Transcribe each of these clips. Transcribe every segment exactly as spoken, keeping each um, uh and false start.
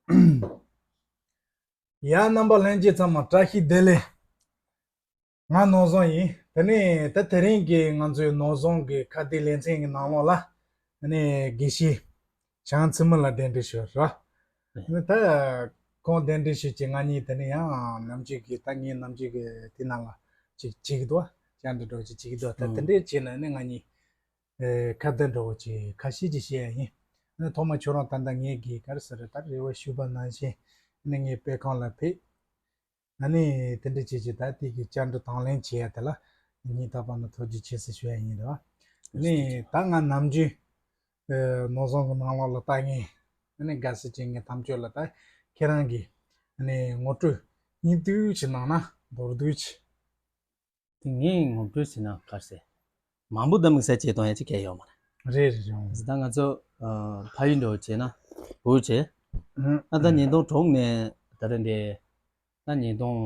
ཡ། རྣམ་པ་ལྷན་རྒྱས་ཚང་མ་བཀྲ་ཤིས་བདེ་ལེགས། ང་ནོར་བཟང་ཡིན། དེ་ནས་ད་དེ་རིང་གི་ང་ཚོའི་ནོར་བཟང་གི་ཁ་བརྡའི་ལེ་ཚན་གྱི་ནང་ལོགས་ལ། དེ་ནས་དགེ་བཤེས་བྱང་ཚུལ་མིན་ལ་གདན་འདྲེན་ཞུས་ར། ཨ་ནི་ད་ཁོང་གདན་འདྲེན་ཞུས་ཀྱི་ང་གཉིས་དེ་ནས་ཡང་ནམ་རྒྱུན་གྱི་ད་ངའི་ནམ་རྒྱུན་གྱི་དེ་ནང་ལ་ཅིག་བྱེད་ཀྱི་འདུག་བཅར་འདྲི་འདྲ་བོ་ཅིག་བྱེད་ཀྱི་འདུག་ད་དེ་ཨང་འདྲས་བྱས་ན་ནི་ང་གཉིས་ཨེ་ཁ་བརྡ་འདྲ་བོ་ཅིག་ཁ་ཤས་ཅིག་བཤད་ཡ་ཡིན། ཨ་ནི་ཐོག་མ་ཁྱོད་རང་ད་ལྟ་ངའི་གི་ག་རེ་ཟེར་རེད། ད་རེ་བ་ཞུས་པ་ནང་བཞིན་ཨ་ནི་ངའི་དཔེ་ཁང་ལ་ཕེབས། ཨ་ནི་དེ་འདྲ་བྱས་ཀྱི་ད་དེ་གི་བཅར་འདྲི་དང་ལེན་བྱེད་ཡ་དེ་ལ་སྙིང་ཐག་པ་ནས་ཐུགས་རྗེ་ཆེ་ཟེར་ཞུ་ཡ་ཡིན་རེད་བ། ཨ་ནི་ད་ང་ནམ་རྒྱུན་ཨེ་ནོར་བཟང་གི་ནང་ལོགས་ལ་ལྟ་མཁན་ཨ་ནི་དགའ་བསུ་བྱེད་མཁན་ཐམས་ཅད་ལ་ད་ཁྱེད་རང་གིས་ཨ་ནི་ངོ་སྤྲོད་སྙིང་བསྡུས་ཅིག་གནང་ན་མདོར་བསྡུས་ཅིག་དེ་ངས་ངོ་སྤྲོད་བྱས་ན་ག་རེ་ཟེར། མང་པོ་ད་དམིགས་བསལ་བྱེད་སྟངས་ཡ་གཅིག་གལ་ཡོད་མ་རེད། རེད་རེད་རེད། ད་ང་ཚོ་ཨ་ཕ་ཡུལ་འདྲ་བོ་བྱས་ན་བོད་བྱས། ཨ་ད་ཉིས་སྟོང་དྲུག་ནས་ད་རེས་འདི་ད་ཉིས་སྟོང་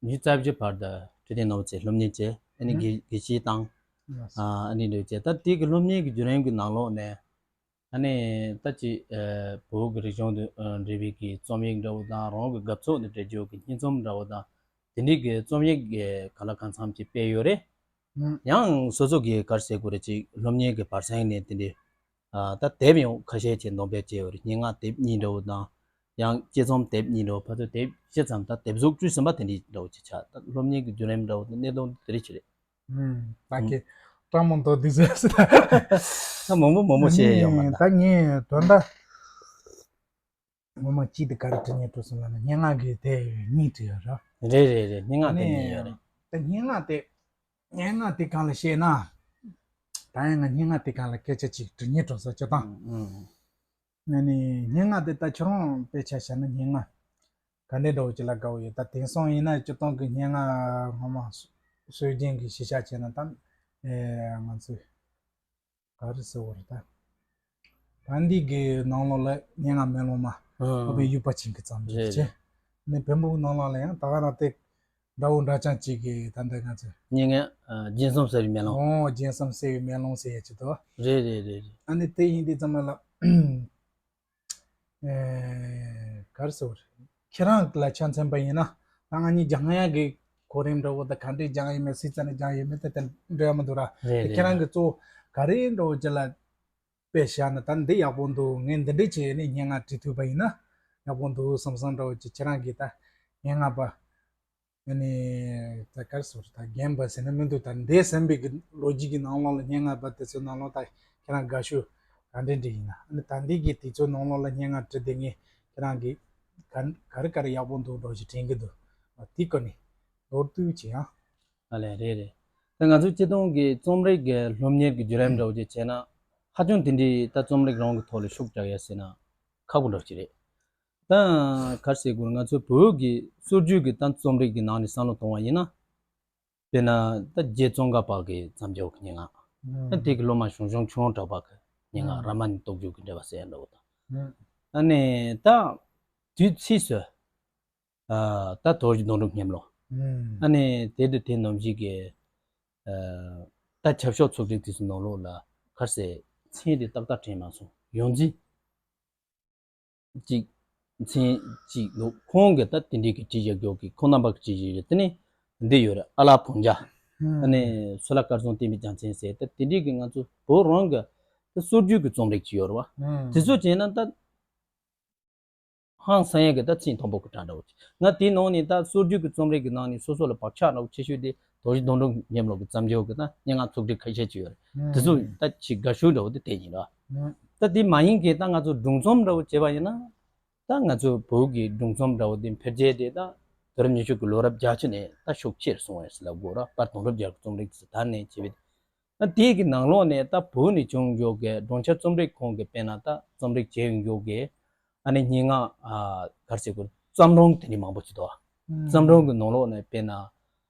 ཉི་ཤུ་རྩ་བཞི་བར་དུ་འཕྲོད་བསྟེན་ནོར་བུ་བྱས་སློབ་གཉེར་བྱས། ཨ་ནི་དགེ་དགེ་བཤེས་བཏང་། ཨ་ཨ་ནི་འདྲ་བོ་བྱས། ད་དེ་གི་སློབ་གཉེར་གི་བརྒྱུད་རིམ་གི་ནང་ལོགས་ནས། ཨ་ནི་ད་ཅི་ཨ་བོད་ཀྱི་རིག་གཞུང་དང་ཨ་འབྲེལ་བའི་གི་རྩོམ་ཡིག་འདྲ་བོ་དང་། རང་གི་དགའ་ཕྱོགས་དང་འབྲེལ་རྒྱུ་གི་སྙིང་རྩོམ་འདྲ་བོ་དང་། དེ་འདྲའི་གི་རྩོམ་ཡིག་གི་གང་ལ་གང་འཚམ་ཅིག་སྤེལ་ཡོད་རེད། ཨང་། ཡང་སོ་སོ་གི་ག་རེ་ཟེར་དགོས་རེད། ཅིག་སློབ་གཉེར་གི་བར་གསེང་ནས་དེ་འདྲའི་ཨ་ད་དེབ་ཡང་ཁ་ཤས་ཅིག་འདོན་སྤེལ་བྱས་ཡོད་རེད། སྙན་ངག་དེབ་གཉིས་འདྲ་བོ་དང་། ཡང་དཔྱད་རྩོམ་དེབ་གཉིས་འདྲ་བོ། ཕལ་ཆེར་དེབ་བཞི་ཙམ། ད་དེབ་གཟུགས་བཅུ་ཟིན་པ་དེ་འདྲའི་འདྲ་བོ་ཅིག་ཆགས། ད་སློབ་གཉེར་གི་བརྒྱུད་རིམ་འདྲ་བོ་དང་གནད་དོན་དེ་རིགས་ཅིག་རེད། ཨུམ། ད་ཨུམ། ཀྱི་སྤྲང་མོ་མདོ་སྡུག་ཟེར་ཟེར། ད་མང་པོ་མང་པོ་བཤད་ཡོད་མ་རེད། ད་ངས་དོན་དག་ངོ་མ་གཅིག་དེ་ག་རེ་བྲིས་ནས་འགྲོ་སོང་ལབ་ན། སྙན་ངག་གི་དེ་གཉིས་བྲིས་ཡོད་ར། རེད་རེད་རེད། སྙན་ངག་དེ་གཉིས་ཡོད་རེད། ད་སྙན་ངག་དེ་སྙན་ངག་དེ་སྒང་ལ་བཤད་ན། ད་ཡང་ང་སྙན་ངག་དེ་སྒང་ལ་སྐད་ཆ་གཅིག་འདྲི་སྙིང་འདོད་ས་སྤྱིར་བཏང་། ཨུམ། ཨ་ནི་སྙན་ངག་དེ་ད་ཁྱོད་རང་དཔེ་ཆ་བཞག་ན་སྙན་ངག་ག་འདྲ་འདྲ་བོ་ཅིག་ལ་དགའ་བོ་ཡོད། ད་དེང་སང་ཡིན་ན་སྤྱིར་བཏང་གི་སྙན་ངག་སྔོན་མ་སྲོལ་རྒྱུན་གྱི་གཞི་བཞག་བྱས་ན་ད་ཨེ་ང་ཚོས་ག་རེ་ཟེར་བ་རེད་ད། ད་འདི་གི་ནང་ལོགས་ལ་སྙན་ངག་མེ་ལོང་མ། ཨ་ཨ་ཨ། ཨོ་བའི་ཡུལ་པ་ཆེན་གྱི་བརྩམས་རེད་ཀྱི་རེད། ནི་བོན་པོའི་ནང་ལོགས་ལ་ཡང་ད་ག་རང་དེ་འདྲ་བོ་འདྲ་ཅན་ཅིག་གི་ད་འདི་ང་ཚོས། སྙན་ངག་ཨ་རྒྱན་གསུམ་གསལ་བའི་མེ་ལོང་། ཨོ་རྒྱན་གསུམ་གསལ་བའི་མེ་ལོང་ཟེར་ཡ་ཅིག་འདུག་རེད་རེད་རེད་རེད། ཨ་ནི་དེ་ཡིན་དུས་ཙམ་ལ། ཨེ་ག་རེ་ཟེར་བ་རེད། ཁྱེད་རང་ལ་ཆ་མཚོན་པ་ཡིན་ན། ད་ང་གཉིས་སྦྱང་ཡག་གི་གོ་རིམ་འདྲ་བོ་དང་། ག་འདྲས་སྦྱངས་ཡོད་མེད། སུའི་རྩ་ནས་སྦྱངས་ཡོད་མེད་དེ་དེ་འདྲ་མི་འདུག་ར། རེད་དེ་རེད། ཁྱེད་རང་གི་གཙོ་བོ་ག་རེ་འདྲ་བོ་ཅིག་ལ་དཔེ་བཞག་ན་ད་འདི་ཡག་པོ་འདུག་ངས་འདི་འདྲས་བྱས་ནས་སྙན་ངག་བྲིས་ཐུབ་པ་ཡིན་ན་ཡག་པོ་འདུག་བསམ་བསམ་འདྲ་བོ་ཅིག་ཁྱེད་རང་གིས་ད་སྙན་ངག་པ། ཨ་ནི་ད་ག་རེ་ཟེར་ད་རྒན་པ་ཟེར་ན་མི་འདུག་ད་འདས་ཟིན་པའི་གི་ལོ་རྒྱུས་ཀྱི་ནང་ལོགས་ལ་སྙན་ངག་པ་དེ་ཚོའི་ནང་ལོགས་ད་ཁྱེད་རང་དགའ་ཤོས་ག་འདྲ་འདྲ་ཡིན་ན། ཨ་ནི་ད་འདི་གི་དུས་ཚོད་ནང་ལོགས་ལ་སྙན་ངག་བྲིས་ཏེ་ངས་ཁྱེད་རང་གི་ག་ག་རེ་ག་རེ་ཡག་པོ་འདུག་འདྲ་བོ་ཞིག་དྲན་གྱི་འདུག་དེའི་སྐོར་ནས་མདོར་བསྡུས་ཅིག་ཡང་། ཨ་ལས། རེད་རེད། ད་ང་ཚོ་སྤྱིར་བཏང་གི་རྩོམ་རིག་གི་སློབ་གཉེར་གྱི་བརྒྱུད་རིམ་འདྲ་བོ་ཅིག་བྱས་ན། ཧ་ཅང་དེ་འདྲའི་ད་རྩོམ་རིག་རང་གི་ཐོག་ལ་ཤུགས་རྒྱག་ཡ་ཟེར་ན་ཁག་པོ་འདྲ་བོ་ཅིག་རེད། ད་ག་རེ་ཟེར་དགོས་རེད། ང་ཚོའི་བོད་ཀྱི་སྲོལ་རྒྱུན་གྱི་ད་རྩོམ་རིག་གི་ནང་ནས་བསམ་བློ་གཏོང་བ་ཡིན་ན། དཔེར་ན་ད་རྗེ་ཙོང་ཁ་པ་གི་བརྩམས་ཆོས་ཀྱི་སྙན་ངག་ཨ་ཨ་དེ་གི་སློབ་མ་ཞང་ཞུང་ཆོས་དབང་གྲགས་པ་གི་སྙན་ངག་ཨ་རཱ་མ་ཎའི་རྟོགས་བརྗོད་ཀྱི་འགྲེལ་པ་ཟེར་ཡ་འདྲ་བོ་དང་། ཨ་ཨ་ནི་ད་དུས་ཕྱིས་སུ་ཨ་ད་དོར་ཞི་དོན་གྲུབ་སྙེམས་གླིང་། ཨ་ཨ་ནི་དེ་དང་དེ་ནང་བཞིན་གྱི་ཨ་ད་ཆབ་ཤོག་ཚོགས་སྒྲིག་དེ་ཚོའི་ནང་ལོགས་ལ་ག་རེ་ཟེར། མཚན་དེ་ཏག་ཏག་དྲན་མ་སོང་། ཡོངས་འཛིན་གཅིག་མཚན་གཅིག་འདུག་ཁོང་གིས་ད་དེ་འདྲའི་གི་བྲིས་བཞག་རྒྱུ་གི། ཁོང་རྣམ་པ་གི་བྲིས་བཞག་རྒྱུ་དེ་ནི་འདི་ཡོད་རེད། ཨ་ལ་བོང་རྒྱ། ཨ་ཨ་ནི་སུ་ལ་སྐལ་བཟང་བསྟན་པའི་རྒྱལ་མཚན་ཟེར། ད་དེ་འདྲའི་གི་ང་ཚོ་བོད་རང་གི་ད་སྲོལ་རྒྱུན་གི་རྩོམ་རིག་ཅིག་ཡོད་རེད་བ། ཨ་ཨ་དེ་ཚོ་བྱས་ན་ད་ཧང་སང་ཡས་ཀྱི་ད་མཚན་མཐོན་པོ་གི་གྲས་འདྲ་བོ་ཅིག་ང་དེའི་ནང་ནས་ད་སྲོལ་རྒྱུན་གྱི་རྩོམ་རིག་གི་ནང་ནས་སོ་སོ་ལ་བག་ཆགས་འདྲ་བོ་ཆེ་ཤོས་དེ་དོར་ཞི་དོན་གྲུབ་སྙེམས་གླིང་གི་བརྩམས་ཆོས་ཀྱི་ད་སྙན་ངག་ཚོགས་སྒྲིག་ཁ་ཤས་ཅིག་ཡོད་རེད། དེ་ཚོ་ད་ཆེས་དགའ་ཤོས་འདྲ་བོ་དེ་དེ་ཡིན་ར། ད་དེ་མ་ཡིན་གྱི་ད་ང་ཚོ་སྒྲུང་རྩོམ་འདྲ་བོ་བྱས་པ་ཡིན་ན། ད་ང་ཚོ་བོད་ཀྱི་སྒྲུང་རྩོམ་འདྲ་བོ་དེ་འཕེལ་རྒྱས་དེ་ད་དུས་རབས་ཉི་ཤུ་གི་ལོ་རབས་བརྒྱད་ཅུ་ནས་ད་ཤུགས་ཆེར་སོང་བས་ལབ་དགོས་ར། དཔལ་དེང་རབས་རྒྱལ་ཁབ་རྩོམ་རིག་དེ་ཚོ་དར་ནས་བྱས་པའི། ཨ་དེའི་གི་ནང་ལོགས་ནས་ད་བོད་ནས་བྱུང་རྒྱུ་གི་སྒྲུང་ཆ་རྩོམ་རིག་ཁང་གི་དཔེར་ན་ད་རྩོམ་རིག་བྱེད་ཡོང་རྒྱུ་གི་ཨ་ནི་སྙན་ངག་ཨ་ག་རེ་ཟེར་དགོས། བརྩམས་སྒྲུང་དེ་འདྲའི་མང་པོ་ཅིག་འདུག་ཨ་ཨ་བརྩམས་སྒྲུང་གི་ནང་ལོགས་ནས་དཔེར་ན་ཨ་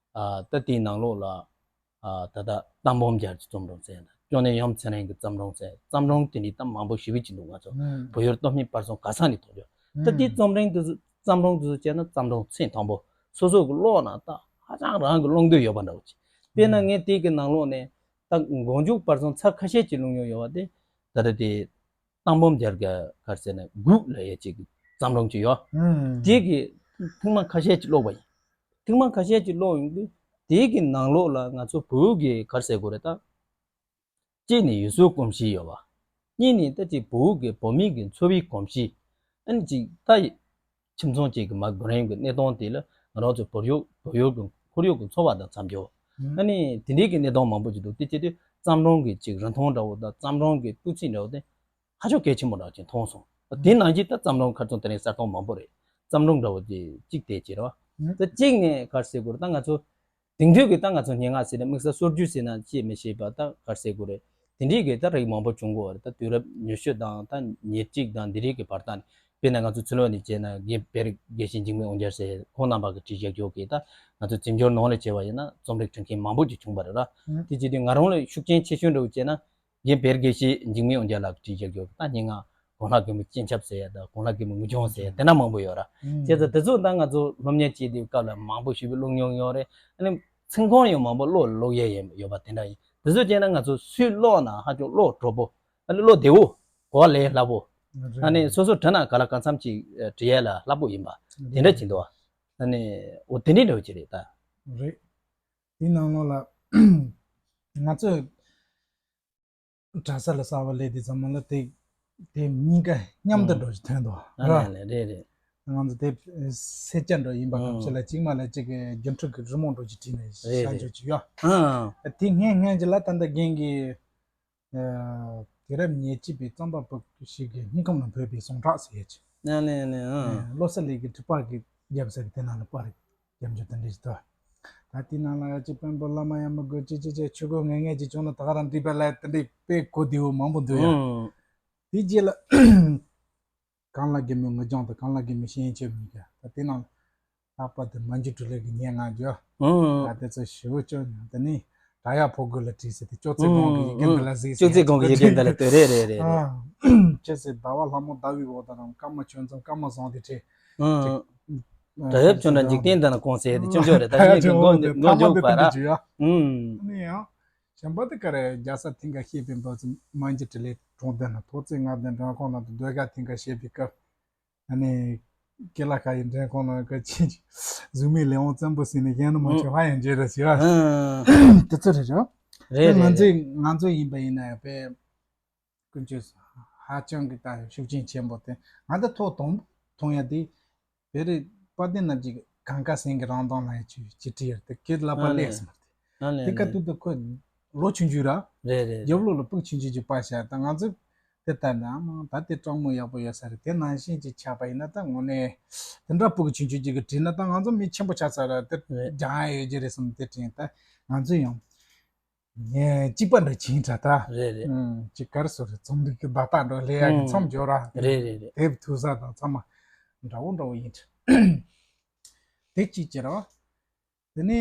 ད་དེའི་ནང་ལོགས་ལ་ཨ་ད་ལྟ་གཏམ་དཔོན་རྒྱལ་གྱི་བརྩམས་སྒྲུང་ཟེར་ཡ་ད་ཅོ་ནེ་ཡོམ་ཚེ་རིང་གི་བརྩམས་སྒྲུང་ཟེར། བརྩམས་སྒྲུང་དེ་འདྲའི་ད་མང་པོ་ཞེ་པོ་ཅིག་འདུག་ང་ཚོ་ཨ་བོད་ཡུལ་སྟོད་སྨད་བར་གསུམ་ག་ས་ནས་མཐོང་རྒྱུ། ད་དེའི་ཨ་རྩོམ་རིང་དེ་ཚོ་བརྩམས་སྒྲུང་དེ་ཚོ་བྱས་ན་བརྩམས་སྒྲུང་མཚན་མཐོན་པོ། སོ་སོ་གི་ཀློག་ན་ད་ཧ་ཅང་རང་གི་ཀློག་འདོད་ཡོད་པ་འདྲ་བོ་ཅིག་དཔེར་ན་ངས་དེ་གི་ནང་ལོགས་ནས་ད་མགོ་མཇུག་བར་གསུམ་ཚར་ཁ་ཤས་ཅིག་ཀློག་མྱོང་ཡོད་པ་དེ། ད་ལྟ་དེ་གཏམ་དཔོན་རྒྱལ་གྱི་ག་རེ་ཟེར་ན་སྒུག་ལབ་ཡས་ཅིག་གི་ བརྩམས་སྒྲུང་ཅིག་ཡོད། ཨུམ། དེ་གི་ཐེངས་མ་ཁ་ཤས་ཅིག་ཀློག་པ་ཡིན། ཐེངས་མ་ཁ་ཤས་ཅིག་ཀློག་ཡོང་དུས་དེ་གི་ནང་ལོགས་ལ་ང་ཚོ་བོད་ཀྱི་ག་རེ་ཟེར་དགོས་རེད་ད། གཅིག་ནི་ཡུལ་སྲོལ་གོམས་གཤིས་ཡོད་པ། གཉིས་ནི་ད་ཅིག་བོད་ཀྱི་བོད་མི་གི་འཚོ་བའི་གོམས་གཤིས། ཨ་ནི་ཅིག་ད་ཁྱིམ་ཚང་གཅིག་གི་མ་གོ་རིམ་གྱི་གནས་སྟངས་དེ་ལ་ང་རང་ཚོ་བོད་ཡུལ་བོད་ཡུལ་གྱི་ཁོར་ཡུག་གི་འཚོ་བ་དང་འཚམ་རྒྱུ། ཨ་ནི་དེ་འདྲའི་གི་གནས་སྟངས་མང་པོ་ཅིག་འདུག་དེ་བྱེད་དུས་བརྩམས་སྒྲུང་གི་ཅིག་རིན་ཐང་འདྲ་བོ་དང་བརྩམས་སྒྲུང་གི་སྤུས་ཚད་འདྲ་བོ་དེ་ཧ་ཅང་གལ་ཆེན་པོ་འདྲ་ཅིག་མཐོང་སོང་། དེ་ནང་བཞིན་ད་བརྩམས་སྒྲུང་ཁ་སང་དེ་རིང་གསར་གཏོད་མང་པོ་རེད། བརྩམས་སྒྲུང་འདྲ་བོ་དེ་གཅིག་དེ་བྱེད་རོགས། ད་གཅིག་ནས་ག་རེ་ཟེར་དགོས་རེད་ད་ང་ཚོ། དེང་དུས་ཀྱི་ད་ང་ཚོ་སྙན་ངག་ཟེར་ན་དམིགས་བསལ་སྲོལ་རྒྱུན་ཟེར་ན་ཅི་མི་ཤེས་པ་ད་ག་རེ་ཟེར་དགོས་རེད། དེ་འདྲའི་གི་ད་རིགས་མང་པོ་བྱུང་དགོས་རེད། ད་དུས་རབས་ཉི་ཤུ་དང་ད་ཉེར་གཅིག་དང་འདི་རིགས་ཀྱི་བར་ཐག་ནས་དཔེར་ན་ང་ཚོ་ཚུར་ལོག་ནས་བྱས་ན་རྒན་བེར་དགེ་བཤེས་འཇིགས་མེད་དབང་རྒྱལ་ཟེར་ཁོང་རྣམ་པ་གི་བྲིས་བཞག་རྒྱུ་གི་ད་ང་ཚོ་འཛིན་སྐྱོང་ནང་ལ་བྱས་པ་ཡིན་ན་རྩོམ་རིག་འབྲི་མཁན་མང་པོ་ཅིག་བྱུང་བ་རེད་ར། དེ་བྱེད་དུས་ང་རང་ལ་ཤུགས་རྐྱེན་ཆེ་ཤོས་འདྲ་བོ་བྱས་ན། རྒན་བེར་དགེ་བཤེས་འཇིགས་མེད་དབང་རྒྱལ་ལགས་ཀྱིས་བྲིས་བཞག་ཡོད་པ་ད་སྙན་ངག་གོང་ལྷ་རྒན་པོའི་སྤྱན་ཆབ་ཟེར་ཡ་དང་གོང་ལྷ་རྒན་པོའི་ངུ་ཆུང་ཟེར་ཡ་དེ་འདྲ་མང་པོ་ཡོད་ར། བྱས་ཙང་དེ་ཚོ་ད་ང་ཚོ་སློབ་གཉེར་བྱེད་དུས་སྐབས་ལ་མང་པོ་ཞིག་གིས་ཀློག་མྱོང་ཡོད་རེད། ཨ་ནི་ཚིག་ཁོངས་ཡང་མང་པོ་ཀློག་ཀློག་ཡས་ཡོད་པ་དེ་འདྲ་ཡིན། དེ་ཚོ་བྱས་ན་ང་ཚོ་སུས་ཀློག་ན་ཧ་ཅང་ཀློག་སྤྲོ་པོ། ཨ་ནི་ཀློག་བདེ་བོ། གོ་བ་ལེན་སླ་པོ། ཨ་ནི་སོ་སོ་བྲིས་ན་ག་ལ་གང་འཚམ་ཅིག་བྲིས་ཡས་ལ་སླ་པོ་ཡིན་པ་དེ་འདྲ་ཅིག་འདུག་ཨ་ནི་འོ་དེ་འདྲའི་འདྲ་བོ་ཅིག་རེད་ད། རེད། དེའི་ནང་ལོགས་ལ་ང་ཚོས་གྲྭ་ས་ལ་གསར་པ་སླེབས་དུས་ཙམ་པ་ལ་དེ་དེ་གཉིས་ཀ་མཉམ་དུ་འགྲོ་ཞིག་ཐོན་འདུག་ཨ་ར། ལས་ལས་རེད་རེད། ང་ཚོ་དེ་སེར་སྐྱ་འགྲོ་ཡིན་པ་གམ་ཞིག་ལ་གཅིག་མ་ལ་གཅིག་གི་རྒྱུ་འཕྲུལ་གྱི་རི་མོ་འགྲོ་ཅིག་བྲིས་ནས་རེད་ཤར་རེད། འཇོག་ཅིག་ཡོད། ཨ་དེ་སྔན་སྔན་གྱི་ལ་ད་ལྟ་རྒན་གྱི་དུས་རབས་ཉེར་གཅིག་པའི་རྩོམ་པ་པོ་ཞིག་གི་སྙིང་ཁམས་ལ་འབོད་པའི་ཟུངས་ཁྲག་ཟེར་ཡས་ཅིག་ཨ་ལས་ལས་ཨ། བློ་གསལ་གླིང་གི་གྲུབ་པ་གི་རྒྱབ་ཟེར་གི་དེ་ནང་ལ་པར་རྒྱབ་འཇོག་དེ་འདྲ་ཞིག་འདུག་ད་དེའི་ནང་ལ་ཡ་གཅིག་དཔོན་པོ་བླ་མ་ཡ་མི་དགོས་ཅི་ཅི་ཅི་ཆུ་གོ་ངེས་ངེས་ཅིག་བྱུང་ན་ད་ག་རང་འགྲིག་པ་ལ་དེ་འདྲའི་དཔེ་གོ་བདེ་བོ་མང་པོ་འདུག་ཡ། ཨང་། དེའི་རྗེས་ལ་གང་ལ་རྒན་མོའི་ངུ་ལྗང་དང་གང་ལ་རྒན་མོའི་ཤེས་ཡོན་ཆེ་མི་ག་ད་དེ་ནང་ལྷག་པར་དུ་མ་འཇུ་གྲུ་ལེགས་ཀྱི་སྙན་ངག་འཇོག་ཨང་། ད་དེ་ཚོ་ཞེ་པོ་སྐྱོ་མྱོང་། དེ་ནི་བྲག་གཡབ་ཕོ་རྒོད་ལ་བྲིས་ཟེར་ཏེ་ཅོག་ཙེ་སྒང་གི་ཡི་གེ་འདི་ལ་གཟིགས་ཟེར་ཅོག་ཙེ་སྒང་གི་ཡི་གེ་འདི་ལ་ལྟོས་རེད་རེད་རེད་རེད། ཨ་ཅེ་ཟེར་ཟླ་བ་ལྷ་མོ་ཟླ་བའི་འོག་ད་རང་སྐར་མ་ཆུ་མཚམས་སྐར་མ་བཟང་དེ་བྲིས། ཨང་། བྲག་གཡབ་ཁྱོད་འདྲ་འཇིག་རྟེན་འདི་ན་གང་ཟེར་ཏེ་ཅོག་ཙེ་རེད་ད་ངས་ཀྱི་མགོ་མགོ་མགྱོགས་པ་ར། ཨང་། ནི་ཡང་གཞན་པ་དེ་ག་རེ་རྒྱལ་ས་ཐིང་ག་བཤད་པའི་འབབ་ཚིགས་མ་འཇུ་གྲུ་ལེགས་གྲོང་སྡེ་ན་ཐོག་བརྩེགས་ལྔ་ལྡན་མགྲོན་ཁང་ནང་དུ་ཟློས་གར་ཐིང་ག་བཤད་པའི་སྐབས། ཨ་ནི་ཀེ་ལ་ཁ་ཡི་མགྲོན་ཁང་ནང་གི་ཆེན་གཟུགས་མེད་ལས་དབང་བཙན་པོ་ཟེར་ནས་གཞན་ནི་མ་ཆོད་ཧ་ཡང་འཇལ་ར་ཟེར་བ། དེ་ཚོ་རེད་ར། རེད་ང་རེད་ཚོའི་རེད། ང་ཚོ་ཡིན་པ་ཡིན་ན་ཡང་དཔེ་ཀུན་སྤྱོད་ཧ་ཅང་གི་ད་ཤུགས་རྐྱེན་ཆེན་པོ་དེ་ང་ད་ཐོག་དང་མཐོང་ཡ་དེ་བོད་རིགས་དཔལ་ལྡན་རྣམས་ཀྱི་གངས་དཀར་སེང་གེ་རང་མདངས་ལ་ཡ་ཆུ་ཅི་བྲིས་ཡོད་དེ་ཁྱེད་ལབ་པ་ཨ་ལས་ལས། སོང་། ཨ་ལས་དེ་ལས། ཀ་ཏུ་ཏུ་ཁོ་ལོ་ཆུང་ཆུང་ར། རེད་རེད་རྒྱབ་རེད། ལོགས་ལ་ཕྲུ་གུ་ཆུང་ཆུང་ཅིག་པ་ཤ་ད་ང་ཚོ་དེ་ལྟར་ན་མང་ད་དེ་སྤྲང་མོ་ཡག་པོ་ཡོད་ས་རེད། དེ་ནང་བཞིན་ཅིག་ཆགས་པ་ཡིན་ན་ད་དངོས་གནས་དེ་འདྲ་ཕྲུ་གུ་ཆུང་ཆུང་ཅིག་གིས་བྲིས་ན་ད་ང་ཚོ་མི་ཆེན་པོ་ཆགས་ཚར་ར་དེ་རེད། སྦྱང་ཡ་ཡོད་ཀྱི་རེད་བསམ་དེ་དྲན་ད་ང་ཚོ་ཡང་ངས་གཅིག་པ་འདྲ་བྱིན་དྲ་ད། རེད་རེད། ཨུམ་ཅིག་གར་སོ་རེད་རྩོམ་རིག་གི་བརྡ་རྟགས་འདྲ་ལས་ཡག་གི་ཨུམ་མཚམས་སྦྱོར་ར། རེད་རེད་རེད། དེབ་ཐུག་ས་དང་ཚང་མ་འདྲ་བོ་འདྲ་བོ་ཡིན་དྲ། དེ་གཅིག་བྱེད་ར། དེ་ནས་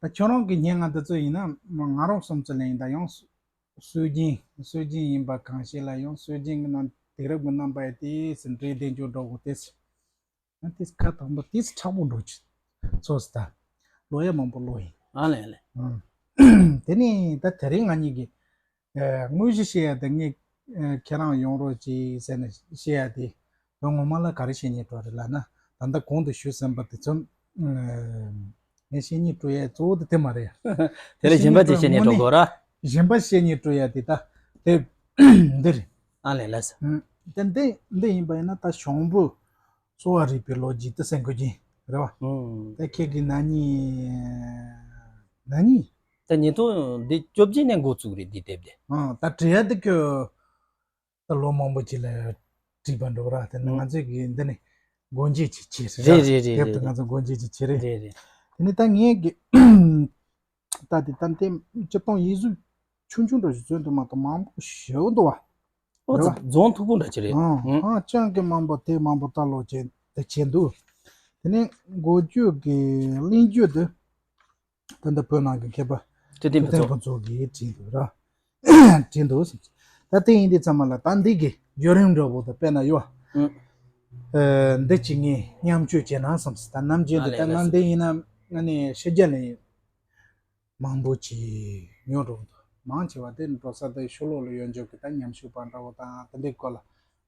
ད་ཁྱོད་རང་གི་སྙན་ངག་འདི་ཚོ་ཡིན་ན་ང་རང་བསམ་ཚུལ་ལ་ཡིན་ད་ཡང་སྲོལ་རྒྱུན་སྲོལ་རྒྱུན་ཡིན་པ་གང་ཤེས་ལ་ཡང་སྲོལ་རྒྱུན་གྱི་ནང་དུས་རབས་ཀྱི་རྣམ་པ་ཡ་དེ་ཟིན་བྲིས་བདེ་འཇོག་འགྲོ་དགོས་ཏེ་ཟེར། ང་དེ་ཁ་དང་པོ་དེ་ཚོ་མཁྲེགས་པོ་འགྲོ་ཆུ་ཚོད་ད་ལོ་ཡ་མང་པོ་ལོ་ཡིན། ཨ་ལས་ལས། དེ་ནས་ད་དེ་རིང་ང་གཉིས་ཀྱི་དངོས་གཞི་བཤད་ཡ་དེ་ངས་ཁྱེད་རང་ཡོང་རོགས་གྱིས་ཟེར་ནས་བཤད་ཡ་དེ། དོན་ངོ་མ་ལ་ག་རེ་བཤད་སྙིང་བྲོ་རེད་ལབ་ན། ད་ལྟ་གོང་དུ་ཞུས་ཟིན་པ་དེ་ཚོ་ངས་བཤད་སྙིང་བྲོ་ཡ་གཙོ་བོ་དེ་དེ་མ་རེད། དེ་ལས་གཞན་པ་ཅིག་བཤད་སྙིང་བྲོ་དགོས་ར། གཞན་པ་བཤད་སྙིང་བྲོ་ཡ་དེ་ད་དེ་འདི་རེད། ཨ་ལས་ལས། དེ་འདི་འདི་ཡིན་པ་ཡིན་ན་ད་ཞང་བོད་གསོ་བ་རིག་པའི་ལོ་རྒྱུས་དེ་ཟེར་དགོས་ཀྱི་རེད་བ། ད་ཁྱེད་ཀྱི་ན་ནིང་ན་ནིང་། ད་ཉིས་སྟོང་འདི་བཅོ་བརྒྱད་ནས་འགོ་བཙུགས་རེད་འདི་དེབ་དེ། ད་བྲིས་ཡ་དེ་ཁྱོད་ད་ལོ་མང་པོ་ཅིག་ལ་བྲིས་པ་འགྲོ་ར། དེ་ནི་ང་ཚོས་ཀྱི་འདི་ནི་སྒོ་འབྱེད་ཅིག་བྱས་རེད། རེད་རེད་རེད། དེབ་དེ་ང་ཚོ་སྒོ་འབྱེད་ཅིག་བྱས་རེད། རེད་རེད། དེ་ནི་ད་ངས་ཀྱི་ད་དེ་ད་ལྟའི་སྤྱིར་བཏང་ཡིག་གཟུགས་ཆུང་ཆུང་འདྲ་ཞིག་བཟོས་འདུག་མ་གཏོགས་མང་པོ་ཞེ་པོ་འདུག་བ། ཨོ་རེད་བ། རྫོང་མཐུག་པོ་འདྲ་ཅིག་རེད། ཨང་། ཧང་ཅང་གི་མང་པོ་དེ་མང་པོ་ལྟ་ཀློག་བྱས་དེ་བྱས་འདུག་དེ་ནས་འགོ་བརྗོད་ཀྱི་གླེང་བརྗོད་དེ་ད་ལྟ་བོད་ནང་གི་མཁས་པ་ཐུབ་བསྟན་ཐུབ་བསྟན་ཕུན་ཕུན་ཚོགས་ཀྱིས་བྲིས་འདུག་ར། བྲིས་འདུག་ཟེར། ད་དེ་ཡིན་དུས་ཚང་མ་ལ་ད་འདི་གི་བརྒྱུད་རིམ་འདྲ་པོ་དེ་དཔེར་ན་ཡོད། ཨང་། ཨ་འདི་ཅིག་ངས་མཉམ་སྤྱོད་བྱས་ན་བསམ་སོང་། ད་ནམ་རྒྱུན་དེ་ད་ང་འདི་ཡིན་ན་ང་ནི་ཕྱི་རྒྱལ་ལ་ཡིན། མང་པོ་ཅིག་ཉོ་འགྲོ་གི་འདུག་མང་ཆེ་བ་དེ་འགྲོ་ས་དེ་ཕྱི་ལོགས་ལ་ཡོད་འཇོག་གི་ད་ཉམས་ཞིབ་པ་འདྲ་བོ་དང་དེ་འདྲའི་སྐོར་ལ་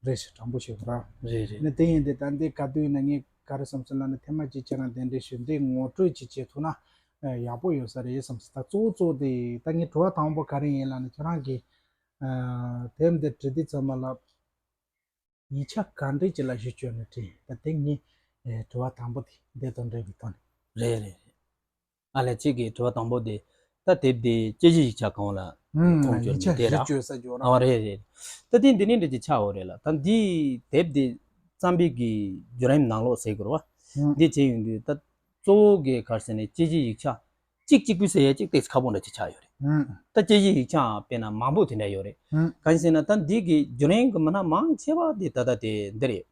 རེད་ཞེས་དྲང་པོ་ཞིག་ར། རེད་རེད། ནི་དེ་ཡིན་དེ་ད་འདི་ག་དུས་ཡིན་ན་ངས་ག་རེ་བསམ་སོང་ལབ་ན་ཐེངས་མ་གཅིག་ཁྱེད་རང་གདན་འདྲེན་ཞུས་འདི་ངོ་སྤྲོད་ཅིག་བྱེད་ཐུབ་ན་ཡག་པོ་ཡོད་ས་རེད་བསམ་སོང་། ད་གཙོ་བོ་གཙོ་བོ་དེ་ད་ངས་དྲི་བ་དང་པོ་ག་རེ་ཡིན་ལབ་ན་ཁྱེད་རང་གིས་དེབ་འདི་བྲིས་དུས་ཚང་མ་ལ་ཡིག་ཆ་ག་འདྲས་ཅིག་ལ་གཞི་བཅོལ་ནས་བྲིས་ད་དེ་ངས་དྲི་བ་དང་པོ་དེ་འདི་དང་འབྲེལ་བའི་ཐོག་ནས། རེད་རེད་རེད། ཨ་ལས་ཁྱེད་ཀྱི་དྲི་བ་དང་པོ་དེ་ད་དེབ་དེ་དཔྱད་གཞི་ཡིག་ཆ་གང་ལ་ཁུངས་བཅོལ་ནས་དེ་ར། ཨ་རེད་རེད། ད་དེ་འདི་ནས་འདྲ་ཅིག་ཆགས་ཡོད་རེད་ལ། ད་འདི་དེབ་དེ་བརྩམས་པའི་གི་བརྒྱུད་རིམ་ནང་ལོགས་ཟེར་དགོས་རེད་བ། འདི་བྱས་ཡོང་དུས་ད་གཙོ་བོ་གི་ག་རེ་ཟེར་ནས་དཔྱད་གཞི་ཡིག་ཆ་གཅིག་གཅིག་པུས་ཟེར་ཡ་གཅིག་ཏོག་ཙམ་ཁག་པོ་འདྲ་ཅིག་ཆགས་ཡོད་རེད། ད་དཔྱད་གཞི་ཡིག་ཆའང་དཔེར་ན་མང་པོ་དེ་འདྲ་ཡོད་རེད། གང་ཡིན་ཟེར་ན་ད་འདི་གི་བརྒྱུད་རིམ་གི་མི་སྣ་མང་ཆེ་བ་དེ་ད་ལྟ་དེ་འདི་རེད།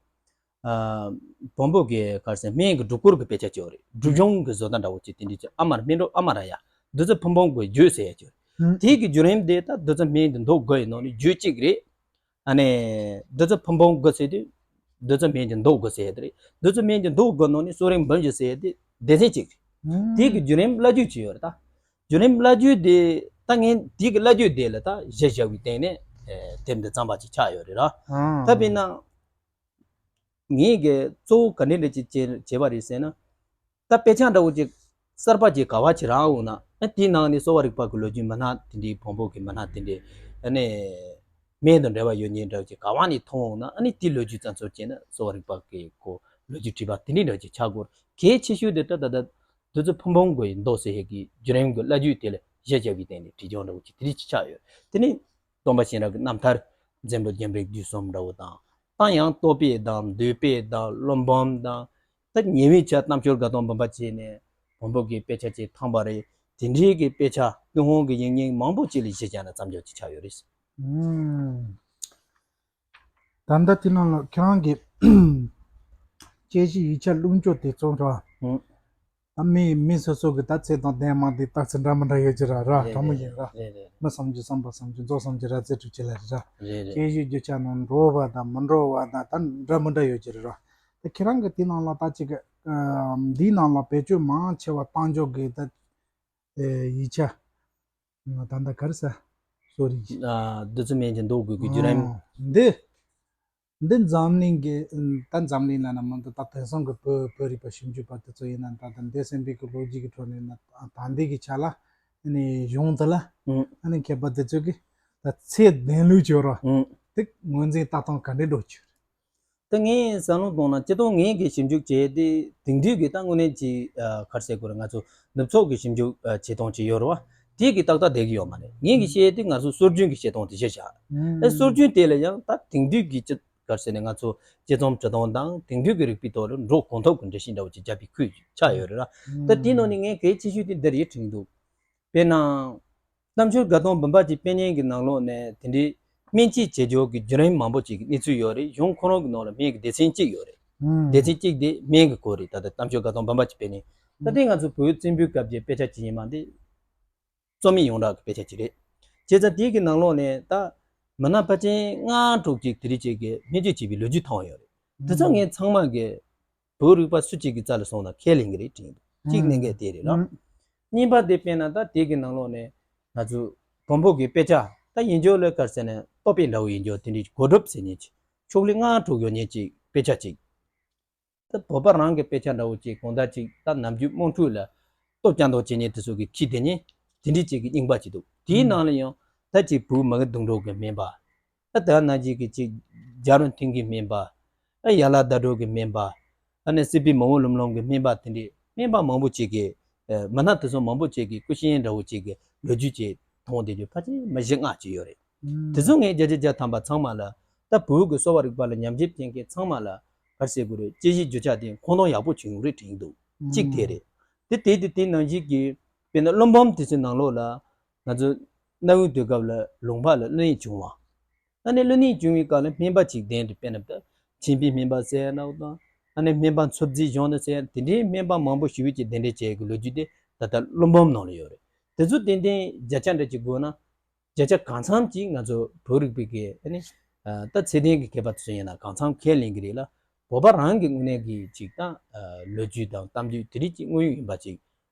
བོན་པོ་གི་ག་རེ་ཟེར་སྨན་གྱི་སྒྲུབ་སྐོར་གྱི་དཔེ་ཆ་ཅིག་ཡོད་རེད། སྒྲུབ་སྦྱོང་གི་བཟོ་ལྟ་འདྲ་བོ་ཅིག་དེ་འདྲའི་ཅིག་ཨ་མར་སྨན་གྲོགས་ཨ་མ་ར་ཡ་བདུད་རྩི་ཕུན་སྤུངས་གི་རྒྱུད་ཟེར་ཡ་ཅིག་ཡོད་རེད། དེའི་གི་བརྒྱུད་རིམ་དེ་ད་བདུད་རྩི་སྨན་གྱི་མདོ་དགུ་ཡི་ནང་ནས་རྒྱུད་གཅིག་རེད། ཨ་ནི་བདུད་རྩི་ཕུན་སྤུངས་དགུ་ཟེར་དུས་བདུད་རྩི་སྨན་གྱི་མདོ་དགུ་ཟེར་ཡ་དེ་རེད། བདུད་རྩི་སྨན་གྱི་མདོ་དགུ་ནང་ནས་གསོ་རིག་འབུམ་བཞི་ཟེར་ཡ་དེ་སྡེ་ཚན་གཅིག་རེད། དེའི་གི་བརྒྱུད་རིམ་བླ་བརྒྱུད་ཅིག་ཡོད་རེད་ད། བརྒྱུད་རིམ་བླ་བརྒྱུད་དེ་ད་ངས་དེའི་གི་བླ་བརྒྱུད་དེ་ལ་ད་གཞི་བཞག་པའི་སྟེང་ནས་དེབ་འདི་བརྩམས་པ་ཅིག་ཆགས་ཡོད་རེད་ར། ད་དཔེར་ན། ངེད་ཀྱིས་གཙོ་བོ་ག་འདྲ་འདྲ་ཅིག་བྱས་བྱས་པ་རེད་ཟེར་ན། ད་དཔེ་ཆ་འདྲ་བོ་ཅིག་གསར་པ་ཅིག་ག་བ་ཅིག་རག་འོང་ན་ཨ་དེའི་ནང་ནས་གསོ་བ་རིག་པ་གི་ལོ་རྒྱུས་མི་སྣ་དེ་འདྲའི་བོན་པོ་གི་མི་སྣ་དེ་འདྲའི་ཨ་ནི་སྨན་དང་འབྲེལ་བ་ཡོད་མཁན་འདྲ་བོ་ཅིག་ག་བ་ནས་མཐོང་འོང་ན་ཨ་ནི་དེའི་ལོ་རྒྱུས་ཙམ་ཚོ་བྱས་ན་གསོ་བ་རིག་པ་གི་ཁོ་ལོ་རྒྱུས་བྲིས་པ་དེ་འདྲའི་འདྲ་བོ་ཅིག་ཆགས་དགོས། གལ་ཆེ་ཤོས་དེ་ད་ད་ད་བདུད་རྩི་ཕུན་སྤུངས་གི་མདོ་ཟེར་ཡས་ཀྱི་བརྒྱུད་རིམ་གྱི་བླ་བརྒྱུད་དེ་ལ་གཞི་བཞག་པའི་སྟེང་ནས་བྲིས་སྦྱོང་འདྲ་བོ་ཅིག་དེ་འདྲ་ཅིག་ཆགས་ཡོད། དེ་ནས་སྟོན་པ་གཤེན་རབ་ཀྱི་རྣམ་ཐར་འཛམ་བུ་རྒྱན་པའི་བརྒྱུད་གསུམ་འདྲ་བོ་དང་། ད་ཡང་བསྟོད་པའི་གདངས་འདུད་པའི་གདངས་བློ་འབུམ་དང་། ད་ཉེ་བའི་ཆར་རྣམ་དཔྱོད་དགའ་སྟོན་འབུམ་པ་བྱས་ནས་བོན་པོ་གི་དཔེ་ཆ་ཅིག་ཐམ་པ་རེད། དེ་འདྲའི་གི་དཔེ་ཆ་ཀུན་དབང་གི་ཡིག་རྙིང་མང་པོ་ཅིག་ལ་གཞི་བཞག་ནས་བརྩམས་ཆོས་ཅིག་ཆགས་ཡོད་རེད། ཨུམ། ད་ལྟ་དེ་ནང་ལ་ཁྱེད་རང་གི་དཔྱད་གཞི་ཡིག་ཆ་བླུགས་ཕྱོགས་དེ་ཚོ་འདྲ། ཨུམ། ད་མི་མི་སོ་སོ་གི་ད་ཚེ་དང་ལྡན་མ་དེ་རྟགས་ཚེ་འདྲ་མི་འདྲ་ཡོད་ཀྱི་ར་ར་རེད་དྲང་མོ་རེད་ཡིན་ར། རེད་རེད། མི་བསམ་རྒྱུ་བསམ་པ་བསམ་རྒྱུ་མཛོ་བསམ་རྒྱུ་ར་ཚེ་གྲུབ་ཀྱི་ལ་རེད་ར། རེད་རེད། དཔྱད་གཞི་རྒྱུ་ཆ་ནང་འགྲོ་བ་དང་མི་འགྲོ་བ་དང་ད་འདྲ་མི་འདྲ་ཡོད་ཀྱི་རེད་ར། ད་ཁྱེད་རང་གི་དེ་ནང་ལ་ད་ཅིག་འདིའི་ནང་ལ་བེད་སྤྱོད་མང་ཆེ་བ་བཏང་ཕྱོགས་གི་ད་ཡིག་ཆ་ད་ད་ག་རེ་ཟ་གསོ་རིག་བདུད་རྩི་སྨན་གྱི་མདོ་དགུ་གི་བརྒྱུད་རིམ། འདི། འདི་འཛམ་གླིང་གི་ད་འཛམ་གླིང་ལ་ན་མི་འདུག་ད་དེང་སང་གི་བོད་བོད་རིག་པ་ཞིབ་འཇུག་པ་དེ་ཚོ་ཡིན་ན་ད་ད་འདས་ཟིན་པའི་གི་ལོ་རྒྱུས་ཀྱི་ཁྲོད་ནས་ན་ད་ལྟའི་གི་ཆ་ལ་ནི་གཞུང་དེ་ལ་ནི་མཁས་པ་དེ་ཚོ་གི་ད་ཚད་ལྡན་ལུགས་ཀྱི་རོ་དེ་ངོས་འཛིན་ལྟ་སྟངས་ག་འདྲས་འགྲོ་ཀྱི་ད་ངས་བསམ་བློ་གཏོང་ན་སྤྱི་བཏང་ངས་གི་ཞིབ་འཇུག་བྱས་ཏེ་དེང་དུས་ཀྱི་ད་དངོས་གནས་ཀྱི་ག་རེ་ཟེར་དགོས་རེད། ང་ཚོ་ནུབ་ཕྱོགས་ཀྱི་ཞིབ་འཇུག་བྱེད་སྟངས་ཅིག་ཡོད་རེད་བ། དེ་གི་ཏག་ཏག་བསྡད་ཀྱི་ཡོད་མ་རེད། ངས་གི་བཤད་དེ་ང་ཚོ་སྲོལ་རྒྱུན་གྱི་བཤད་སྟངས་དེ་གཞིར་བཞག་ཨེ་སྲོལ་རྒྱུན་དེ་ལ་ཡང་ད་དེང་དུས་ཀྱི་སྤྱི་ག་རེ་ཟེར་ནས་ང་ཚོ་དཔྱད་རྩོམ་འབྲི་སྟངས་དང་དེང་དུས་ཀྱི་རིག་པའི་ཐོག་ལ་འགྲོ་གང་ཐུབ་ཀྱི་འགྲེལ་བཤད་འདྲ་བོ་ཅིག་བརྒྱབ་པའི་ཁུལ་ཆགས་ཡོད་རེད་ར། ད་དེའི་ནང་ནས་ངས་གལ་ཆེ་ཤོས་དེ་འདིར་ཡིད་དྲན་འདུག་དཔེར་ན། རྣམ་དཔྱོད་དགའ་སྟོན་འབུམ་པ་གྱི་དཔེ་རྙིང་གི་ནང་ལོགས་ནས་དེ་འདྲའི་སྨན་དཔྱད་བྱེད་ཕྱོགས་ཀྱི་བརྒྱུད་རིམ་མང་པོ་ཅིག་གི་གནས་ཚུལ་ཡོད་རེད། གཞུང་ཁོ་རང་གི་ནང་ལ་སྨན་གྱི་སྡེ་ཚན་གཅིག་ཡོད་རེད། སྡེ་ཚན་གཅིག་དེ་སྨན་གྱི་སྐོར་རེད། ད་ལྟ་རྣམ་དཔྱོད་དགའ་སྟོན་འབུམ་པ་གྱི་དཔེ་རྙིང་། ད་ལྟའི་ང་ཚོ་བོད་བཙན་པོའི་སྐབས་ཀྱི་དཔེ་ཆ་ཅིག་ཡིན་མ་རེད། རྩོམ་ཡིག་ཡོངས་གྲགས་ཀྱི་དཔེ་ཆ་ཅིག་རེད། བྱས་ཙང་དེའི་གི་ནང་ལོགས་ནས་ད་མི་སྣ་ཕལ་ཆེར་ལྔ་དྲུག་ཅིག་དེ་རིགས་ཅིག་གི་སྨན་བཅོས་བྱས་པའི་ལོ་རྒྱུས་མཐོང་ཡོད་རེད། དེ་ཚོ་ངས་ཚང་མ་གི་བོད་རིག་པ་སུ་གཅིག་གི་རྩ་ལ་སོང་ན་ཁས་ལེན་གྱི་རེད་དྲན་འདུག་གཅིག་གནད་འགག་དེ་རེད་ལ། གཉིས་པ་དེ་དཔེར་ན་ད་དེ་གི་ནང་ལོགས་ནས་ང་ཚོ་བོན་པོ་གི་དཔེ་ཆ་ད་ཡིན་རྒྱུ་ལ་ག་རེ་ཟེར་ན་བསྟོད་པའི་འདྲ་བོ་ཡིན་རྒྱུ་དེ་འདྲའི་གོ་སྒྲུབ་ཟེར་མཁན་ཅིག་ཕྱོགས་ལས་ལྔ་དྲུག་ཡོད་མཁན་ཅིག་དཔེ་ཆ་ཅིག་ད་བོད་པ་རང་གི་དཔེ་ཆ་འདྲ་བོ་ཅིག་གང་ལྟར་ཅིག་ད་ནམ་རྒྱུན་དམངས་ཁྲོད་ལ་སྟོབས་རྐྱང་དོ་བྱེད་མཁན་དེ་ཚོ་གི་ཁྱི་དེ་ཉིད་དེ་འདྲའི་ཅིག་གི་རྙིང་པ་ཅིག་འདུག་དེའི་ནང་ལ་ཡང་ད་ཅིག་བོད་མི་གི་གདུང་དྲུག་གི་སྨན་པ། ད་དེ་ནང་བཞིན་གྱི་ཅིག་རྒྱལ་བློན་མཐུན་རྒྱུའི་སྨན་པ། ཨ་ཡ་ལ་ཟླ་གྲོགས་ཀྱི་སྨན་པ། ཨ་ནི་སྲིད་པའི་མི་དབང་ལྷུན་ལྷུན་གྱི་སྨན་པ་དེ་འདྲའི་སྨན་པ་མང་པོ་ཅིག་གི་ཨ་མི་སྣ་དེ་ཚོ་མང་པོ་ཅིག་གི་སྐུ་ཞབས་འདྲ་བོ་ཅིག་གི་ལོ་རྒྱུས་ཅིག་མཐོང་བསྡད་རྒྱུ་ཕལ་ཆེར་མི་བཞི་ལྔ་ཅིག་ཡོད་རེད། དེ་ཚོ་ངས་བརྒྱ་ཆ་བརྒྱ་ཐམ་པ་ཚང་མ་ལ་ད་བོད་ཀྱི་གསོ་བ་རིག་པ་ལ་ཉམས་ཞིབ་བྱེད་མཁན་ཚང་མ་ལ་ག་རེ་ཟེར་དགོས་རེད། དཔྱད་གཞིའི་རྒྱུ་ཆ་དེ་མཁོ་མཐོང་ཡག་པོ་བྱུང་ཡོད་རེད་དྲན་གྱི་འདུག་གཅིག་དེ་རེད། དེ་དེ་དེ་དེ་ནང་བཞིན་གྱི་དཔེར་ན་བློ་འབུམ་དེ་ཚོའི་ནང་ལོགས་ལ་ང་ཚོ་གནའ་བོའི་དུས་སྐབས་ལ་ལུང་པ་ལ་གླུ་ནད་བྱུང་བ། ཨ་ནི་གླུ་ནད་བྱུང་བའི་སྐབས་ལ་སྨན་པ་གཅིག་གདན་དུ་དཔེར་ན་ད་མཁྱེན་པའི་སྨན་པ་ཟེར་ཡ་ན་དང་། ཨ་ནི་སྨན་པ་མཚོ་རྫིའི་གཞུང་ནས་ཟེར་ཡ་དེ་འདྲའི་སྨན་པ་མང་པོ་ཞེ་པོ་ཅིག་གདན་འདྲེན་བྱས་ཀྱི་ལོ་རྒྱུས་དེ་ད་ལྟ་བློ་འབུམ་ནང་ལ་ཡོད་རེད། དེ་ཚོ་ཏན་ཏན་བརྒྱ་ཆ་འདྲ་ཅིག་དགོས་ན་བརྒྱ་ཆ་གང་འཚམ་ཅིག་ང་ཚོ་བོད་རིག་པའི་གི་ཨ་ནི་ད་ཚད་ལྡན་གྱི་མཁས་པ་ཚོ་ཡིན་ན་གང་འཚམ་ཁས་ལེན་གྱི་རེད་ལ། བོད་པ་རང་གི་དངོས་གནས་ཀྱི་ཅིག་ད་ལོ་རྒྱུས་དང་གཏམ་རྒྱུད་དེ་རིགས་ཀྱི་དངོས་ཡོད་ཡིན་པ་ཅིག་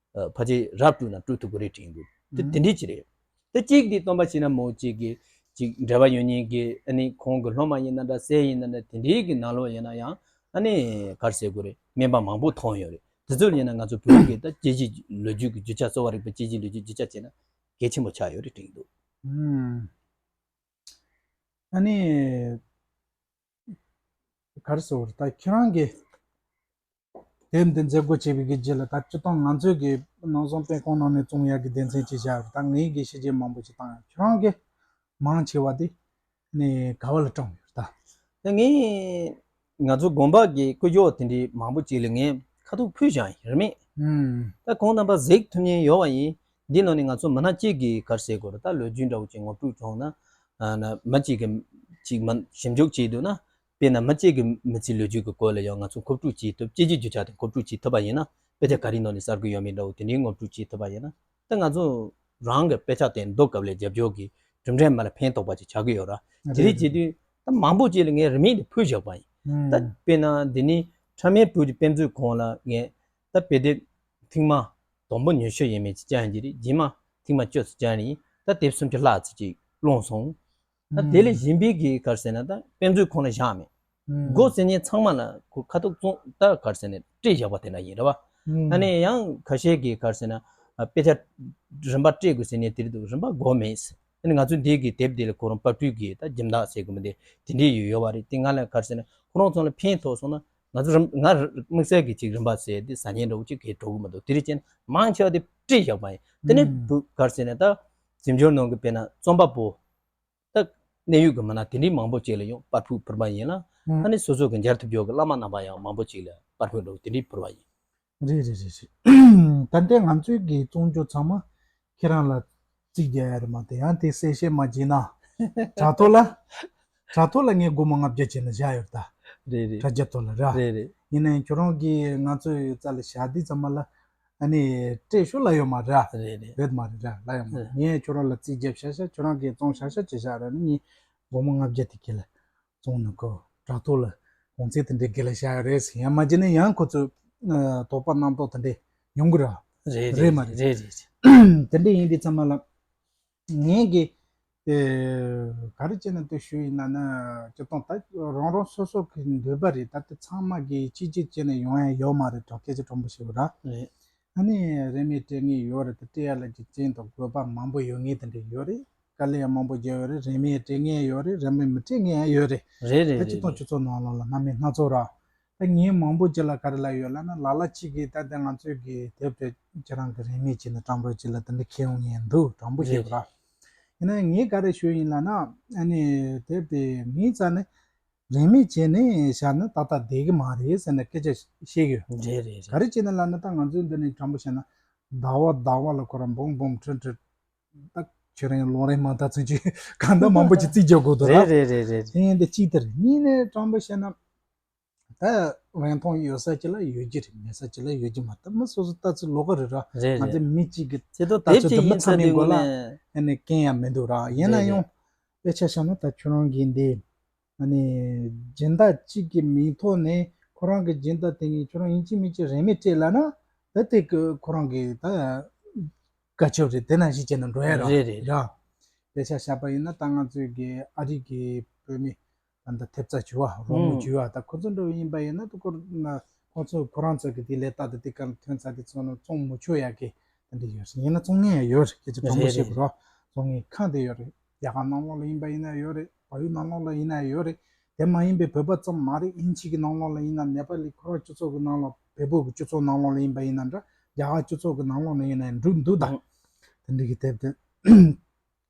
ཕལ་ཆེར་རབ་བཀྲུས་ན་བཀྲུས་ཐུབ་ཀྱི་རེད་དྲན་འདུག་དེ་དེ་འདྲས་ཅིག་རེད། དེ་གཅིག་དེ་སྟོན་པ་ཤེས་རབ་མོ་གཅིག་གི་ ཅིག་འབྲེལ་བ་ཡོད་མཁན་གྱི་ཨ་ནི་ཁོང་གི་སློབ་མ་ཡིན་ན་འདྲ་སྲས་ཡིན་ན་འདྲ་དེ་འདྲའི་གི་ནང་ལོགས་ཡིན་ན་ཡང་ཨ་ནི་ག་རེ་ཟེར་དགོས་རེད། སྨན་པ་མང་པོ་མཐོང་ཡོད་རེད། དེ་ཚོ་ལ་ཡིན་ན་ང་ཚོ་བོད་ཀྱི་ད་སྐྱེ་འཆི་ལོ་རྒྱུས་ཀྱི་རྒྱུ་ཆ་གསོ་བ་རིག་པའི་སྐྱེ་འཆི་ལོ་རྒྱུས་རྒྱུ་ཆ་བྱས་ན་གལ་ཆེན་པོ་ཆགས་ཡོད་རེད་དྲན་གྱི་འདུག་ཨུམ། ཨ་ནི། ག་རེ་ཟེར་བ་རེད་ད་ཁྱེད་རང་གིས་དེབ་འདི་མཛད་སྒོ་བྱས་པའི་གི་རྗེས་ལ་ད་སྤྱིར་བཏང་ང་ཚོའི་གི་ནང་སོང་པད་ཁང་ནང་ནས་བཙོང་ཡག་གི་སྡེ་ཚན་ཅིག་བཞག་ད་ངའི་གི་ཞིབ་དཔྱད་མང་པོ་ཞིག་བཏང་ཡོད། ཁྱེད་རང་གི་མང་ཆེ་བ་དེ་ནས་ག་བ་ལ་བཀྲམ་ཡོད་ད། ད་ངས་ང་ཚོ་དགོན་པ་གི་སྐུ་ཞབས་དེ་འདྲའི་མང་པོ་ཅིག་ལ་ངས་ཁ་ཐུག་ཕུལ་བཞག་ཡིན་རེད་མེད། ད་གོང་དམ་པ་གཟིགས་ཐུབ་མཁན་ཡོད་པ་ཡིན། འདི་ནང་ནས་ང་ཚོ་མི་སྣ་གཅིག་གིས་ག་རེ་ཟེར་དགོས་རེད་ད་ལོ་རྒྱུས་འདྲ་བོ་ཅིག་ངོ་སྤྲོད་བྱུང་ན། མི་གཅིག་གིས་ཅིག་མ་ཞིབ་འཇུག་བྱས་འདུག་ན། དཔེར་ན་མི་གཅིག་གི་མི་ཚེའི་ལོ་རྒྱུས་ཀྱི་སྐོར་ལ་ཡང་ང་ཚོ་མཁོ་སྤྲོད་བྱེད་ཐུབ་སྐྱེ་རྒྱུའི་རྒྱུ་ཆ་དེ་མཁོ་སྤྲོད་བྱེད་ཐུབ་པ་ཡིན་ན་དཔེ་ཆ་ག་རེའི་ནང་ནས་གསར་དགོས་ཡོད་མེད་འདྲ་བོ་དེ་འདྲའི་མཁོ་སྤྲོད་བྱེད་ཐུབ་པ་ཡིན་ན་ད་ང་ཚོ་རང་གི་དཔེ་ཆ་དེ་འདོགས་སྐབས་ལ་རྒྱབ་སྐྱོར་གྱི་གྲུབ་འབྲས་མ་ལ་ཕན་ཐོགས་པ་ཅིག་ཆགས་ཀྱི་ཡོད་ར། དེ་རེད་བྱེད་དུས་ད་མང་པོ་ཅིག་ལ་ངས་རིན་མེད་དུ་ཕུལ་བཞག་པ་ཡིན། ད་དཔེར་ན་འདི་ནི་ཁྲ་མེར་བོད་ཀྱི་དཔེ་མཛོད་ཁང་ལ་ངས་ད་དཔེ་དེབ་ཐེངས་མ་དང་པོ་ཉི་ཤུ་ཡས་མས་ཅིག་བཅར་ཡིན་གྱི་རེད། རྗེས་མ་ཐེངས་མ་བཅུ་ཙམ་བཅར་ཡིན། ད་དེབ་སུམ་ཅུ་ལྷག་ཙམ་ཅིག་བླངས་སོང་། ད་དེ་ལས་གཞན་པའི་གི་ག་རེ་ཟེར་ན་ད་དཔེ་མཛོད་ཁང་ལ་བཞག་མེད། སྒོ་ཟེར་མཁན་ཚང་མ་ལ་ཁོ་ཁ་ཐུག་བཙོང་ད་ག་རེ་ཟེར་ན་སྤྲད་བཞག་པ་དེ་འདྲ་ཡིན་རེད་བ། ཨ་ནི་ཡང་ཁ་ཤས་ཀྱིས་ག་རེ་ཟེར་ན་དཔེ་ཆ་རིན་པ་སྤྲད་དགོས་ཟེར་མཁན་དེ་རེད་འདུག་རིན་པ་དགོས་མེད། ཨ་ནི་ང་ཚོ་འདི་གི་དེབ་འདི་ལ་ཁོ་རང་པར་སྐྲུན་གྱི་ད་སྦྱིན་བདག་ཟེར་དགོས་མི་འདི་དེ་འདྲའི་ཡོད་ཡོད་བ་རེད། དེ་ང་ལ་ག་རེ་ཟེར་ན་ཁོ་རང་ཚོ་ལ་ཕན་ཐོགས་སོང་ན། ང་ཚོ་རིན་ང་དམིགས་བསལ་གྱི་ཅིག་རིན་པ་ཟེར་དེ་ཟ་མཁན་འདྲ་བོ་ཅིག་གས་འགྲོ་གི་མི་འདུག་དེ་རེད་ཅེ་ན་མང་ཆེ་བ་དེ་སྤྲད་བཞག་པ་ཡིན། དེ་ནས་བུ་ག་རེ་ཟེར་ན་ད་འཛིན་སྐྱོང་ནང་གི་དཔེར་ན་རྩོམ་པ་པོ་ད་གནད་ཡོད་ཀྱི་མི་སྣ་དེ་འདྲའི་མང་པོ་ཅིག་ལ་ཡང་པར་ཕུད་ཕུལ་བ་ཡིན་ལ་ཨ་ནི་སོ་སོ་གི་མཇལ་ཐུབ་རྒྱུ་གི་བླ་མ་རྣམ་པ་ཡང་མང་པོ་ཅིག་ལ་པར་ཕུད་འདྲ་བོ་དེ་འདྲའི་ཕུལ་བ་ཡིན། རེད་རེད་རེད་རེད། ད་ལྟའི་ང་ཚོའི་གི་བཙོང་རྒྱུ་ཚང་མ་ཁྱེད་རང་ལ་རྩིས་རྒྱག་ཡ་རེད་མ་གཏོགས་ཡང་དེ་གསལ་བཤད་མ་བྱས་ན། དྲ་ཐོག་ལ་དྲ་ཐོག་ལ་ངས་སྒོར་མོ་ལྔ་བརྒྱ་བྱས་ནས་བཞག་ཡོད་ད། རེད་རེད། དྲ་རྒྱ་ཐོག་ལ་ར། རེད་རེད། ཡིན་ནའི་ཁྱོད་རང་གིས་ང་ཚོའི་རྩ་ལ་བཞག་དུས་ཙམ་པ་ལ་ཨ་ནི་སྤྲད་ཤོག་ལབ་ཡོད་མ་རེད་ར། རེད་རེད། རེད་མ་རེད་ར་ལབ་ཡོད་མ་རེད། ངས་ཁྱོད་རང་ལ་རྩིས་རྒྱབ་བཞག་ཤག་ཁྱོད་རང་གིས་བཙོང་བཞག་ཤག་བྱས་བཞག་ར་ནི་ངས་སྒོར་མོ་ལྔ་བརྒྱ་དེ་ཁྱེད་ལ། བཙོང་ནི་ཁོ་དྲ་ཐོག་ལ་གོང་ཚད་དེ་འདྲའི་སྒེར་ལ་བཞག་ཡོད་རེད་ཟེར་ཡང་མ་བྱས་ན་ཡང་ཁོ་ཚོས་དོགས་པ་རྣམ་རྟོག་དེ་འདྲས་ཡོང་གི་རེད། རེད་རེད་མ་རེད། རེད་རེད། དེ་འདྲས་ཡིན་དུས་ཚང་མ་ལ་ངས་གི་ག་རེ་བྱས་ན་དེ་ཞུ་ཡིན་ན་ན་སྤྱིར་བཏང་ད་རང་རང་སོ་སོ་གི་འདོད་པ་རེད། ད་དེ་ཚང་མ་གི་གཅིག་གཅིག་བྱས་ནས་ཡོང་ཡ་ཡོད་མ་རེད། དྲང་སྐད་ཆ་དྲང་པོ་ཞིག་ར། རེད། ཨ་ནི་རིན་མེད་སྤྲད་མཁན་ཡོད་རེད། དེ་སྤྲད་ཡ་ལ་རྒྱུ་རྐྱེན་དང་དགོས་པ་མང་པོ་ཡོད་མཁན་དེ་འདྲས་ཡོད་རེད། དཀའ་ལས་ཡང་མང་པོ་བརྒྱབ་ཡོད་རེད། རིན་མེད་སྤྲད་མཁན་ཡང་ཡོད་རེད། རིན་མེད་མི་སྤྲད་མཁན་ཡང་ཡོད་རེད། རེད་རེད། ད་རེད་སྤྱིར་བཏང་རེད། སྤྱི་ཚོགས་ནང་ལོགས་ལ་སྣ་མིན་སྣ་ཚོགས་ར། ད་ངས་མང་པོ་ཅིག་ལ་ག་རེ་ལབ་ཡོད་ལབ་ན་ལ་ལ་གཅིག་གིས་ད་ལྟ་ང་ཚོའི་གི་དེབ་དེ་ཁྱེད་རང་གི་རིན་མེད་བྱས་ནས་དྲང་པོ་ཅིག་ལ་དེ་འདྲ་ཁྱེར་ཡོང་མཁན་འདུག་དྲང་པོ་རེད་བཤད་པ་རེད། ར། ཡིན་ན་ངས་ག་རེ་ཞུ་ཡིན་ལབ་ན་ཨ་ནི་དེབ་དེ་ངའི་རྩ་ནས། རིན་མེད་བྱས་ནས་བཞག་ན་ཏག་ཏག་བསྡད་ཀྱི་མ་རེད་ཟེར་ནས་སྐད་ཆ་བཤད་ཀྱི་ཡོད། རེད་རེད་རེད། ག་རེ་བྱས་ན་ལབ་ན་ད་ང་ཚོའི་འདི་ནས་དྲང་པོ་བཤད་ན་ཟླ་བ་ཟླ་བ་ལ་ཁོ་རང་འབུམ་འབུམ་ཁྲི་ཁྲི་ད་ཁྱེད་རང་ལོ་རེ་མ་ད་ཚུན་ཆད་གང་ལྟར་མང་པོ་ཅིག་རྩིས་རྒྱག་དགོས་འདུག་ར། རེད་རེད་རེད་རེད། དེ་ཡིན་དེ་གཅིག་དེ་རེད། གཉིས་ནས་དྲང་པོ་བཤད་ན་ད་རིན་ཐང་ཡོད་ས་ཅིག་ལ་ཡོད་ཀྱི་རེད། མེད་ས་ཅིག་ལ་ཡོད་ཀྱི་མ་རེད། ད་མི་སོ་སོ་ལྟ་ཚུལ་ལོགས་ཀ་རེད་ར། རེད་ང་རེད། ཚོའི་མི་གཅིག་གི་ཚེ་ཐོ་ལྟ་དེབ་ཚུལ་ཅིག་དེ་མི་ཡིན་ཚང་ས་མའི་དེ་མགོ་ལ་དངོས་གནས་ཨ་ནི་འགན་ཡང་མི་འདུག་ར། ཡིན་རེད་ན་རེད། ཡང་དཔེ་ཆ་བཞག་ན་ད་ཁྱོད་རང་གིས་འདི་ཨ་ནི་སྦྱིན་བདག་གཅིག་གི་མིང་ཐོག་ནས་ཁོ་རང་གི་སྦྱིན་བདག་དེ་ངས་ཁྱོད་རང་ཡིན་གཅིག་མིན་གཅིག་རིན་མེད་སྤྲད་ལབ་ན་ད་དེ་གི་ཁོ་རང་གི་ད་དགའ་ཆོག་རེད། དེ་ནང་བཞིན་བྱས་ན་འགྲོ་ཡ་ར། རེད་རེད། ར། དཔེ་ཆ་བཞག་པ་ཡིན་ན་ད་ང་ཚོའི་གི་ཨ་རི་གི་བོད་མི་ད་ལྟ་ཐེབས་རྩ་བྱུས་པ་རོགས་མོ་ཨུམ། བྱུས་པ་ད་ཁོ་ཚོ་འདྲ་བོ་ཡིན་པ་ཡིན་ན་ད་ཁོ་ན་ཁོ་ཚོ་ཁོ་རང་ཚོ་གི་དེ་ལས་ལྟ་དེ་དེ་ག་ཐོན་ཚ་དེ་ཚོ་ནང་བཙོང་མི་ཆོག་ཡ་གི་དེ་འདྲ་ཡོད་རེད། ཡིན་ན་བཙོང་མཁན་ཡང་ཡོད་རེད། སྐད་ཆ་དྲང་པོ་རེད་བཤད་རེད། དགོས་ར། བཙོང་མཁན་གང་དེ་ཡོད་རེད། རྒྱ་གར་ནང་ལོགས་ལ་ཡིན་པ་ཡིན་ན་ཡོད་རེད། བལ་ཡུལ་ནང་ལོགས་ལ་ཡིན་ན་ཡོད་རེད། དེ་མ་ཡིན་པའི་བོད་པ་ཙམ་མ་རེད། དབྱིན་ཇི་གི་ནང་ལོགས་ལ་ཡིན་ན་ནེ་པ་ལི་ཁོ་རང་སྤྱི་ཚོགས་ཀྱི་ནང་ལོགས་བལ་པོ་གི་སྤྱི་ཚོགས་ནང་ལོགས་ལ་ཡིན་པ་ཡིན་ན་འདྲ། རྒྱ་གར་སྤྱི་ཚོགས་ཀྱི་ནང་ལོགས་ལ་ཡིན་ན་འགྲིག་འདུག་ད། དེ་འདྲ་གི་དེབ་དེ་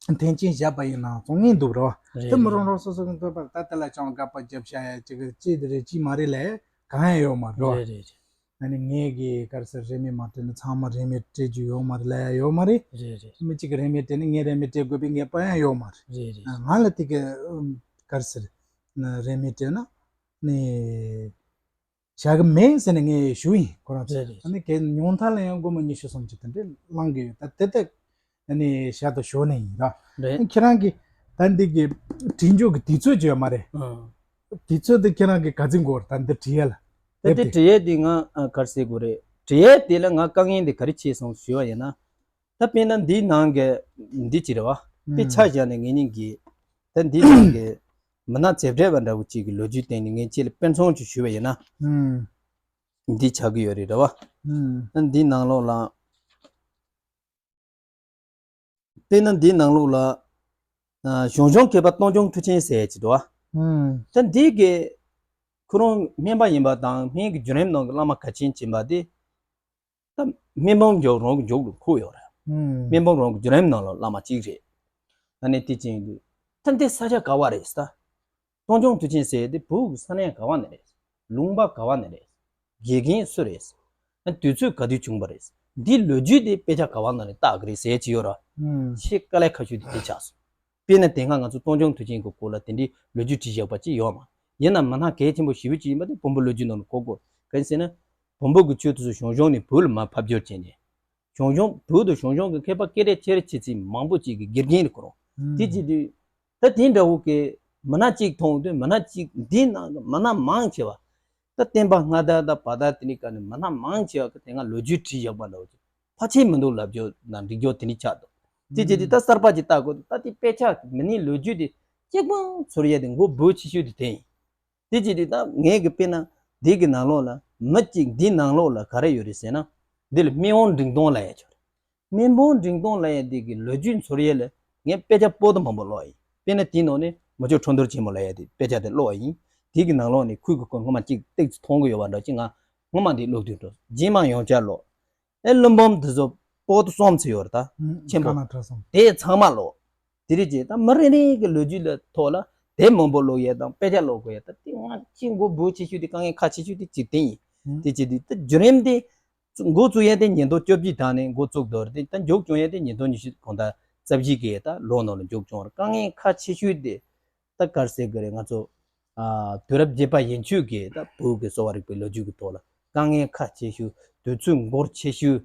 འཐེན་ཅན་བཞག་པ་ཡིན་ན་བཙོང་མཁན་འདུག་རོ། རེད་དེ་མི་རེད། རུང་རང་སོ་སོ་གི་འདོད་པར་ད་དེ་ལ་ཅང་དགག་པ་རྒྱབ་བྱ་ཡ་ཅིག་གི་ཅི་དེ་རེད་ཅི་མ་རེད་ལས་གང་ཡང་ཡོད་མ་རེད། རེད་རེད་རེད། ཨ་ནི་ངས་གི་ག་རེ་ཟེར་རིན་མེད་མ་སྤྲད་ན་ཚང་མ་རིན་མེད་སྤྲད་རྒྱུ་ཡོད་མ་རེད་ལབ་ཡ་ཡོད་མ་རེད། རེད་རེད། མི་གཅིག་གི་རིན་མེད་སྤྲད་ན་ངས་རིན་མེད་སྤྲད་དགོས་པའི་ངེས་པ་ཡང་ཡོད་མ་རེད། རེད་རེད། ང་ལ་དེ་གི་ག་རེ་ཟེར་རིན་མེད་སྤྲད་ན་ནི། བྱ་གི་མེད་ཟེར་ནས་ངས་ཞུ་ཡིན་ཁོ་རང་ཚོ། རེད་རེད། ཨ་ནི་གལ་ཉུང་མཐའ་ལ་ཡང་སྒོར་མོ་ཉི་ཤུ་སུམ་ཅུ་དེ་འདྲས་བླང་གི་ཡོད། ད་དེ་དེ་ཨ་ནི་ཞལ་དུ་ཞུ་ནས་ཡིན་ར། རེད། ཁྱེད་རང་གི་ད་འདི་གི་བྲིས་འཇོག་གི་དུས་ཚོད་ཅིག་ཡོད་མ་རེད། ཨང་། དུས་ཚོད་དེ་ཁྱེད་རང་གི་ག་ཚོད་འགོར་ད་འདི་བྲིས་ཡ་ལ། ད་དེ་བྲིས་ཡ་དེ་ང་ག་རེ་ཟེར་དགོས་རེད། བྲིས་ཡ་དེ་ལ་ང་དཀའ་ངལ་འདི་ག་རེ་ཆེ་སོང་ཞུ་བ་ཡིན་ན། ད་དཔེར་ན་འདིའི་ནང་གི་འདི་ཅི་རེད་བ། དཔེ་ཆ་བཞག་ནས་ངེད་གཉིས་ཀྱིས་ ད་འདི་ནང་གི་མི་སྣ་རྩེ་གྲས་པ་འདྲ་བོ་གཅིག་གི་ལོ་རྒྱུས་སྟེང་ནས་ངས་ཁྱེད་ལ་དཔེ་མཚོན་ཅིག་ཞུས་པ་ཡིན་ན། ཨུམ། འདི་ཆགས་ཀྱི་ཡོད་རེད་རེད་བ། ཨུམ། ད་འདི་ནང་ལོགས་ལ། དཔེར་ན་འདིའི་ནང་ལོགས་ལ། ཨ། ཞང་ཞུང་མཁས་པ་སྟོང་རྐྱང་མཐུ་ཆེན་ཟེར་ཡ་ཅིག་འདུག་བ། ཨུམ། ད་འདི་གི་ཁོ་རང་སྨན་པ་ཡིན་པ་དང་སྨན་གྱི་བརྒྱུད་རིམ་ནང་གི་བླ་མ་གལ་ཆེན་ཡིན་པ་དེ། ད་སྨན་ཕམ་མཇུག་རང་གི་མཇུག་ཏུ་འཁོད་ཡོད་རེད། ཨུམ། སྨན་ཕམ་རང་གི་བརྒྱུད་རིམ་ནང་ལ་བླ་མ་གཅིག་རེད། ཨ་ནི་དེ་ཅན་གྱི། ད་འདི་ས་ཆ་ག་བ་རེད་ད། སྟོང་རྐྱང་མཐུ་ཆེན་ཟེར་དེ་བོད་ཀྱི་ས་གནས་ག་བ་ནས་རེད། ལུང་པ་ག་བ་ནས་རེད། དགེ་རྒན་སུ་རེད། དུས་ཚོད་ག་དུས་བྱུང་བ་རེད། འདིའི་ལོ་རྒྱུས་དེ་དཔེ་ཆ་ག་བ་ནས་རེད་བལྟ་གི་རེད་ཟེར་གྱི་ཡོད་ར། ཨུམ། ཆེས་དཀའ་ལས་ཁག་ཤོས་དེ་དེ་ཆགས་སོང་། དཔེར་ན་དེ་སྔ་ང་ཚོ་སྟོང་རྐྱང་མཐུ་ཆེན་གྱི་སྐོར་ལ་དེ་འདྲའི་ལོ་རྒྱུས་བྲིས་བཞག་པ་ཅིག་ཡོད་མ། ཡིན་ན་མི་སྣ་གལ་ཆེན་པོ་ཞེ་པོ་ཅིག་ཡིན་པ་དེ་བོན་པོ་ལོ་རྒྱུས་ནང་ལ་གོ་དགོས། གང་ཡིན་ཟེར་ན། བོན་པོ་གི་ཆོས་དེ་ཚོ་ཞང་ཞུང་ནས་བོད་ལ་མར་ཕབ་སྒྱུར་བྱས་ནས། ཞང་ཞུང་བོད་དུ་ཞང་ཞུང་གི་མཁས་པ་སྐད་གྲགས་ཆེ་རུ་ཆེ་ཚད་མང་པོ་ཅིག་གི་དགེ་རྒན་རེད་ཁོ་རང་། ཨུམ། དེ་བྱེད་དུས། ད་དེ་འདྲ་བོ་གི་མི་སྣ་གཅིག་མཐོང་དུས་མི་སྣ་གཅིག་འདིའི་ནང་གི་མི་སྣ་མང་ཆེ་བ། ད་བསྟན་པ་སྔ་དར་དང་བར་དར་དེ་འདྲའི་སྐབས་ནས་མི་སྣ་མང་ཆེ་བ་གི་དེ་སྔ་ལོ་རྒྱུས་བྲིས་བཞག་པ་འདྲ་བོ་ཅིག་ཕལ་ཆེར་མི་འདུག་ལབ་རྒྱུ་དང་འགྲིག་རྒྱུ་དེ་འདྲའི་ཆགས་འདུག་དེ་བྱེད་དུས་ད་གསར་པ་ཅིག་བལྟ་དགོས་འདུག་ད་དེ་དཔེ་ཆ་མི་སྣའི་ལོ་རྒྱུས་དེ་གཅིག་པུ་ཚོར་ཡས་དེ་མགོ་འབོད་ཆེ་ཤོས་དེ་དེ་ཡིན། དེ་བྱེད་དུས་ད་ངས་གི་དཔེར་ན་འདི་གི་ནང་ལོགས་ལ་མི་གཅིག་འདིའི་ནང་ལོགས་ལ་ག་རེ་ཡོད་རེད་ཟེར་ན། འདི་ལ་སྨན་དབང་འབྲིང་སྟོང་ལབ་ཡ་ཅིག་ཡོད་རེད། སྨན་དབང་འབྲིང་སྟོང་ལབ་ཡ་འདི་གི་ལོ་རྒྱུས་ཚོར་ཡས་ལ་ངས་དཔེ་ཆ་པོ་ཏི་མང་པོ་ཀློག་ཡིན། དཔེར་ན་དེའི་ནང་ནས་མུ་ཅོ་ཁྲོ་འདུལ་ཆེན་མོ་ལབ་ཡ་དེ་དཔེ་ཆ་དེ་ཀློག་ཡིན། དེ་གི་ནང་ལོགས་ནས་ཁོའི་གི་སྐོར་སྔོན་མ་གཅིག་ཏོག་ཙམ་མཐོང་གི་ཡོད་པ་འདྲ་ཅིག་ང་སྔོན་མ་འདི་ཀློག་དུས་འགྲོ་རྗེས་མ་ཡང་བསྐྱར་ཀློག་ཨེ་བླུན་འབུམ་དེ་ཚོ་པོ་ཏི་རྩོམ་ཚེ་ཡོད་རེད་ད། ཨུམ། ཆེན་པོ། ཀ་ན་གྲྭ་ཚང་། དེ་ཚང་མ་ཀློག་དེ་རིགས་ཀྱི་ད་མི་རེ་རེ་གི་ལོ་རྒྱུས་ལ་ཐོག་ལ་དེབ་མང་པོ་ཀློག་ཡས་དང་དཔེ་ཆ་ཀློག་དགོས་ཡས་ད་དེ་ང་ཅི་མགོ་འབོད་ཆེ་ཤོས་དེ་དཀའ་ངལ་ཁག་ཆེ་ཤོས་དེ་གཅིག་དེ་ཡིན། ཨུམ། དེ་བྱེད་དུས་ད་བརྒྱུད་རིམ་དེ་འགོ་བཙུགས་ཡས་དེ་ཉིས་སྟོང་བཅོ་བརྒྱད་དང་ནས་འགོ་བཙུགས་དོར་དེ་ད་མཇུག་སྐྱོང་ཡས་དེ་ཉིས་སྟོང་ཉི་ཤུ་གང་ལྟར་རྩ་བཞི་གི་ད་ལོ་ནང་ལ་མཇུག་སྐྱོང་བར་དཀའ་ངལ་ཁག་ཆེ་ཤོས་དེ། ད་ག་རེ་ཟེར་དགོས་རེད་ང་ཚོ། ཨ། དུས་རབས་བརྒྱད་པ་ཡན་ཆོད་ཀྱི་ད་བོད་ཀྱི་གསོ་བ་རིག་པའི་ལོ་རྒྱུས་ཀྱི་ཐོག་ལ་དཀའ་ངལ་ཁག་ཆེ་ཤོས་དུས་ཚོད་འགོར་ཆེ་ཤོས་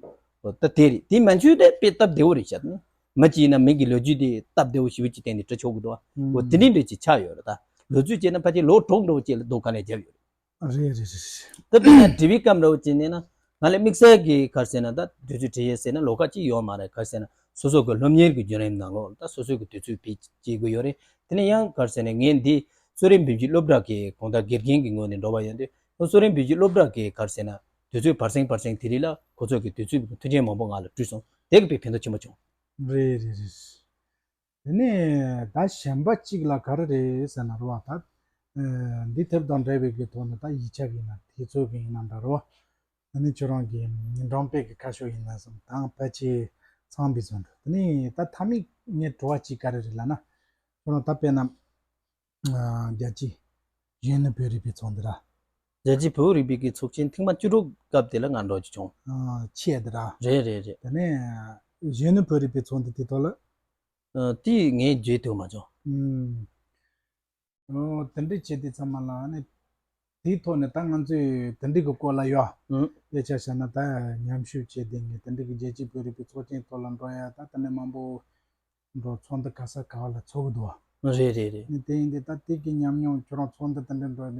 ད་དེ་རེད། དེ་མན་ཆོད་དེ་དཔེ་སྟབས་བདེ་བོ་རེད་བཤད་ནི། མི་གཅིག་ཡིན་ན་མི་གི་ལོ་རྒྱུས་དེ་སྟབས་བདེ་བོ་ཞེ་པོ་ཅིག་བསྟན་ནས་འབྲི་ཆོག་གི་འདུག་ཨ། འོ་དེ་འདྲའི་འདྲ་ཅིག་ཆགས་ཡོད་རེད་ད། ལོ་ཚོད་བྱས་ན་ཕལ་ཆེར་ལོ་དྲུག་འདྲ་བོ་ཅིག་ལ་སྡུག་དཀའ་ལས་བརྒྱབ་ཡོད་རེད། རེད་རེད་རེད། ད་དཔེར་ན་འབྲི་བའི་སྐབས་འདྲ་བོ་ཅིག་ནས་ན། ང་ལ་དམིགས་བསལ་གྱི་ག་རེ་ཟེར་ན་ད་དུས་ཚོད་བྲིས་ཡས་ཟེར་ན་ལོ་ཁ་གཅིག་ཡོད་མ་རེད། ག་རེ་ཟེར་ན་སོ་སོ་གི་སློབ་གཉེར་གྱི་བརྒྱུད་རིམ་ནང་ལོགས་ད་སོ་སོ་གི་དུས་ཚོད་བེད་སྤྱད་དགོས་ཡོད་རེད། དེ་ནས་ཡང་ག་རེ་ཟེར་ན་ངས་འདི་གསོ་རིག་བེད་སྤྱོད་སློབ་གྲྭ་གི་གང་ལྟར་དགེ་རྒན་གྱི་ངོས་ནས་འགྲོ་བ་ཡིན་དུས་གསོ་རིག་བེད་སྤྱོད་སློབ་གྲྭ་གི་ག་རེ་ཟེར་ན་དུས་ཚོད་བར་གསེང་བར་གསེང་དེ་རིགས་ལ་ཁོ་ཚོ་གི་དུས་ཚོད་མཐུན་རྐྱེན་མང་པོ་ང་ལ་བསྐྲུན་སོང་། དེ་གི་དཔེ་ཕན་ཐོགས་ཆེན་པོ་བྱུང་། རེད་རེད་རེད། དེ་ནས་ད་གཞན་པ་གཅིག་ལ་ག་རེ་རེད་ཟེར་ན་རེད་བ་ད། ཨ། འདི་དེབ་དང་འབྲེལ་བའི་གི་ཐོག་ནས་ད་ཡིག་ཆ་གི་ཡིན་ན་དེ་ཚོ་གི་ཡིན་ན་འདྲ་རེད་བ། ཨ་ནི་ཁྱོད་རང་གི་འགྲེམས་སྤེལ་གི་ཁ་ཕྱོགས་ཡིན་ན་བསམ་དང་ཕལ་ཆེར་ཚང་བའི་བཟོ་འདྲ། དེ་ནས་ད་མཐའ་མའི་ངའི་དྲི་བ་གཅིག་ག་རེ་རེད་ལབ་ན། ཁྱོད་རང་ད་དཔེར་ན། ཨ། རྒྱལ་སྤྱིའི་གཞོན་ནུ་བོད་རིག་པའི་ཚོགས་འདུ་ར། རྒྱལ་སྤྱིའི་བོད་རིག་པའི་གི་ཚོགས་ཆེན་ཐེངས་མ་བཅུ་དྲུག་སྐབས་དེ་ལ་ང་འགྲོ་རྒྱུ་བྱུང་། ཨ། ཆེད་དུ་ར། རེད་རེད་རེད། དེ་ནས་གཞོན་ནུ་བོད་རིག་པའི་ཚོགས་འདུ་དེ་ཐོག་ལ། ཨ། དེ་ངས་བརྗེད་ཐུབ་མ་བྱུང་། ཨུམ། ཨོ། དེ་འདྲ་བྱས་དུས་ཚང་མ་ལ་ནི། དེའི་ཐོག་ནས་ད་ང་ཚོས་དེ་འདྲ་གི་སྐོར་ལ་ཡོད། ཨུམ། དཔེ་ཆ་བཞག་ན་ད་མཉམ་ཞུགས་བྱས་དེ་ངས་དེ་འདྲ་གི་རྒྱལ་སྤྱིའི་བོད་རིག་པའི་ཚོགས་ཆེན་ཐོག་ལ་འགྲོ་ཡ་ད་དེ་ནས་མང་པོ་འགྲོ་ཚོགས་འདུ་ག་ས་ག་བ་ལ་ཚོགས་ཀྱི་འདུག་རེད་རེད་རེད། ནི་དེ་ཡིན་དུས་ད་དེ་གི་ཉམས་མྱོང་ཁྱོད་རང་ཚོགས་འདུ་དེ་འདྲ་འགྲོ་ཡ་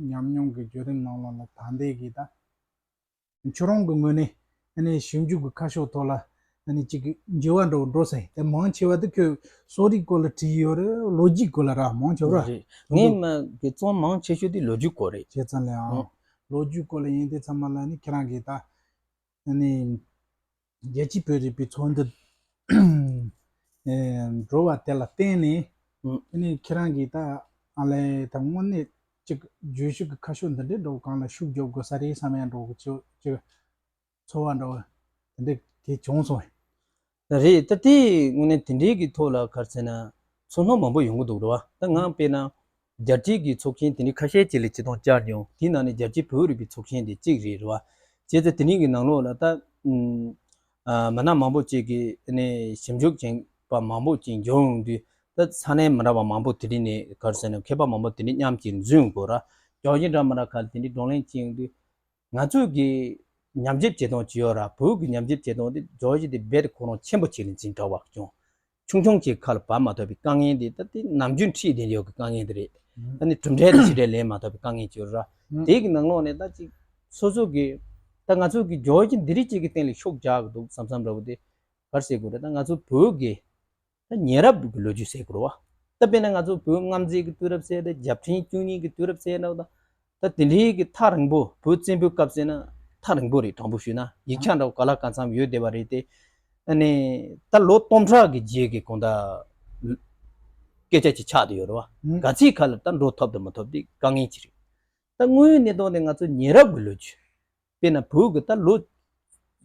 ཉམས་མྱོང་གི་བརྒྱུད་རིམ་ནང་ལོགས་ལ་ད་ལྟའི་གི་ད། ཁྱོད་རང་གི་ངོས་ནས་ཨ་ནི་ཞིབ་འཇུག་གི་ཁ་ཕྱོགས་ཐོག་ལ་ཨ་ནི་གཅིག་གི་འགྱུར་བ་འགྲོ་འགྲོ་ཟེར་དེ་མང་ཆེ་བ་དེ་ཁྱོད་གསོ་རིག་སྐོར་ལ་བྲིས་ཡོད་རེད། ལོ་རྒྱུས་སྐོར་ལ་ར་མང་ཆེ་བ་ར། རེད། ངས་མ་གི་རྩོམ་མང་ཆེ་ཤོས་དེ་ལོ་རྒྱུས་སྐོར་རེད། བྱས་ཙང་ལས་ཨང་། ལོ་རྒྱུས་སྐོར་ལ་ཡིན་དུས་ཚང་མ་ལ་ནི་ཁྱེད་རང་གིས་ད་ཨ་ནི། རྒྱལ་སྤྱིའི་བོད་རིག་པའི་ཚོགས་འདུ་ཨེ་འགྲོ་བ་དེ་ལ་བརྟེན་ནས། ཨུ། ཨ་ནི་ཁྱེད་རང་གིས་ད་ཨ་ལས་ད་དངོས་གནས་ཅིག་བརྗོད་གཞི་གི་ཁ་ཕྱོགས་འདི་འདྲའི་འགྲོ་གང་ལ་ཤུགས་རྒྱབ་དགོས་ས་རེད་བསམ་ཡ་འགྲོ་གི་ཅིག་ཅིག་ཚོར་བ་འདྲ་བོ་དེ་འདྲ་དེ་བྱུང་སོང་། རེད། ད་དེ་དངོས་གནས་དེ་འདྲའི་གི་ཐོག་ལ་ག་རེ་ཟེར་ན་ཚོར་སྣང་མང་པོ་ཡོང་གི་འདུག་རེད་བ། ད་ང་དཔེར་ན་རྒྱལ་སྤྱིའི་གི་ཚོགས་ཆེན་དེ་འདྲའི་ཁ་ཤས་ཅིག་ལ་སྤྱི་དོན་བཅར་མྱོང་། དེའི་ནང་ནས་རྒྱལ་སྤྱིའི་བོད་རིག་པའི་ཚོགས་ཆེན་དེ་གཅིག་རེད་རེད་བ། བྱས་ཙང་དེ་རིང་གི་ནང་ལོགས་ལ་ད་ཨུམ། ཨ། མི་སྣ་མང་པོ་ཅིག་གིས་ནས་ཞིབ་འཇུག་བྱས་པ་མང་པོ་ཅིག་འབྱོར་ཡོང་དུས་ད་ས་གནས་མི་འདྲ་བ་མང་པོ་དེ་རིང་ནས་ག་རེ་ཟེར་ན་མཁས་པ་མང་པོ་དེ་འདྲའི་མཉམ་གཅིག་འཛོམས་དགོས་ར། རྒྱོ་ཇི་འདྲ་མི་འདྲ་ཁ་ལ་དེ་འདྲའི་བགྲོ་གླེང་བྱེད་ཡོང་དུས། ང་ཚོས་ཀྱི་ཉམས་ཞིབ་བྱེད་སྟངས་ཅིག་ཡོད་ར། བོད་ཀྱི་ཉམས་ཞིབ་བྱེད་སྟངས་དེ་རྒྱོ་ཇི་དེ་རྦད་དེ་ཁོ་རང་ཆེན་པོ་ཅིག་ལ་འཛིན་གྲྭ་བ་ཀྱང་ཆུང་ཆུང་ཅིག་ཁ་ལ་བབས་མ་ཐུབ་པའི་དཀའ་ངལ་དེ་ད་དེ་ནམ་རྒྱུན་འཁྲིད་བསྡད་ཡོད་ཀྱི་དཀའ་ངལ་དེ་རེད། ཨ་ནི་གྲུབ་འབྲས་དེ་ཞིག་རེད་ལེན་མ་ཐུབ་པའི་དཀའ་ངལ་ཅིག་ཡོད་ར། དེ་གི་ནང་ལོགས་ནས་ད་ཅིག་སོ་སོ་གི་ད་ང་ཚོ་གི་རྒྱོ་ཇི་འདི་རིགས་ཅིག་གི་སྟེང་ལ་ཤུགས་རྒྱག་གི་འདུག་བསམ་བསམ་འདྲ་བོ་དེ་ག་རེ་ཟེར་དགོས་རེད། ད་ང་ཚོ་བོད་ཀྱི་ད་ཉེ་རབས་ཀྱི་ལོ་རྒྱུས་ཟེར་དགོས་རེད་བ། ད་ དཔེར་ན་ང་ཚོ་བོད་མངའ་མཛད་ཀྱི་དུས་རབས་ཟེར་ཏེ་རྒྱལ་ཕྲན་བཅུ་གཉིས་ཀྱི་དུས་རབས་ཟེར་འདྲ་བོ་དང་། ད་དེ་འདྲའི་གི་ཐག་རིང་པོ་བོད་བཙན་པོའི་སྐབས་ཟེར་ན་ཐག་རིང་པོ་རེད། དྲང་པོ་ཞུས་ན་ཡིག་ཆ་འདྲ་བོ་ག་ལ་གང་འཚམ་ཡོད་བསྡད་པ་རེད་དེ། ཨ་ནི་ད་ལོ་སྟོང་ཕྲག་གི་རྗེས་ཀྱི་གང་ལྟར་སྐད་ཆ་ཅིག་ཆགས་བསྡད་ཡོད་རེད་བ། ཨང་། ག་ཚིག་ཁ་ལ་ད་འགྲོ་ཐུབ་དང་མ་ཐུབ་དེ་དཀའ་ངལ་ཅིག་རེད། ད་དངོས་ཡོད་གནས་སྟངས་དེ་ང་ཚོ་ཉེ་རབས་ཀྱི་ལོ་རྒྱུས། དཔེར་ན་བོད་ཀྱི་ད་ལོ་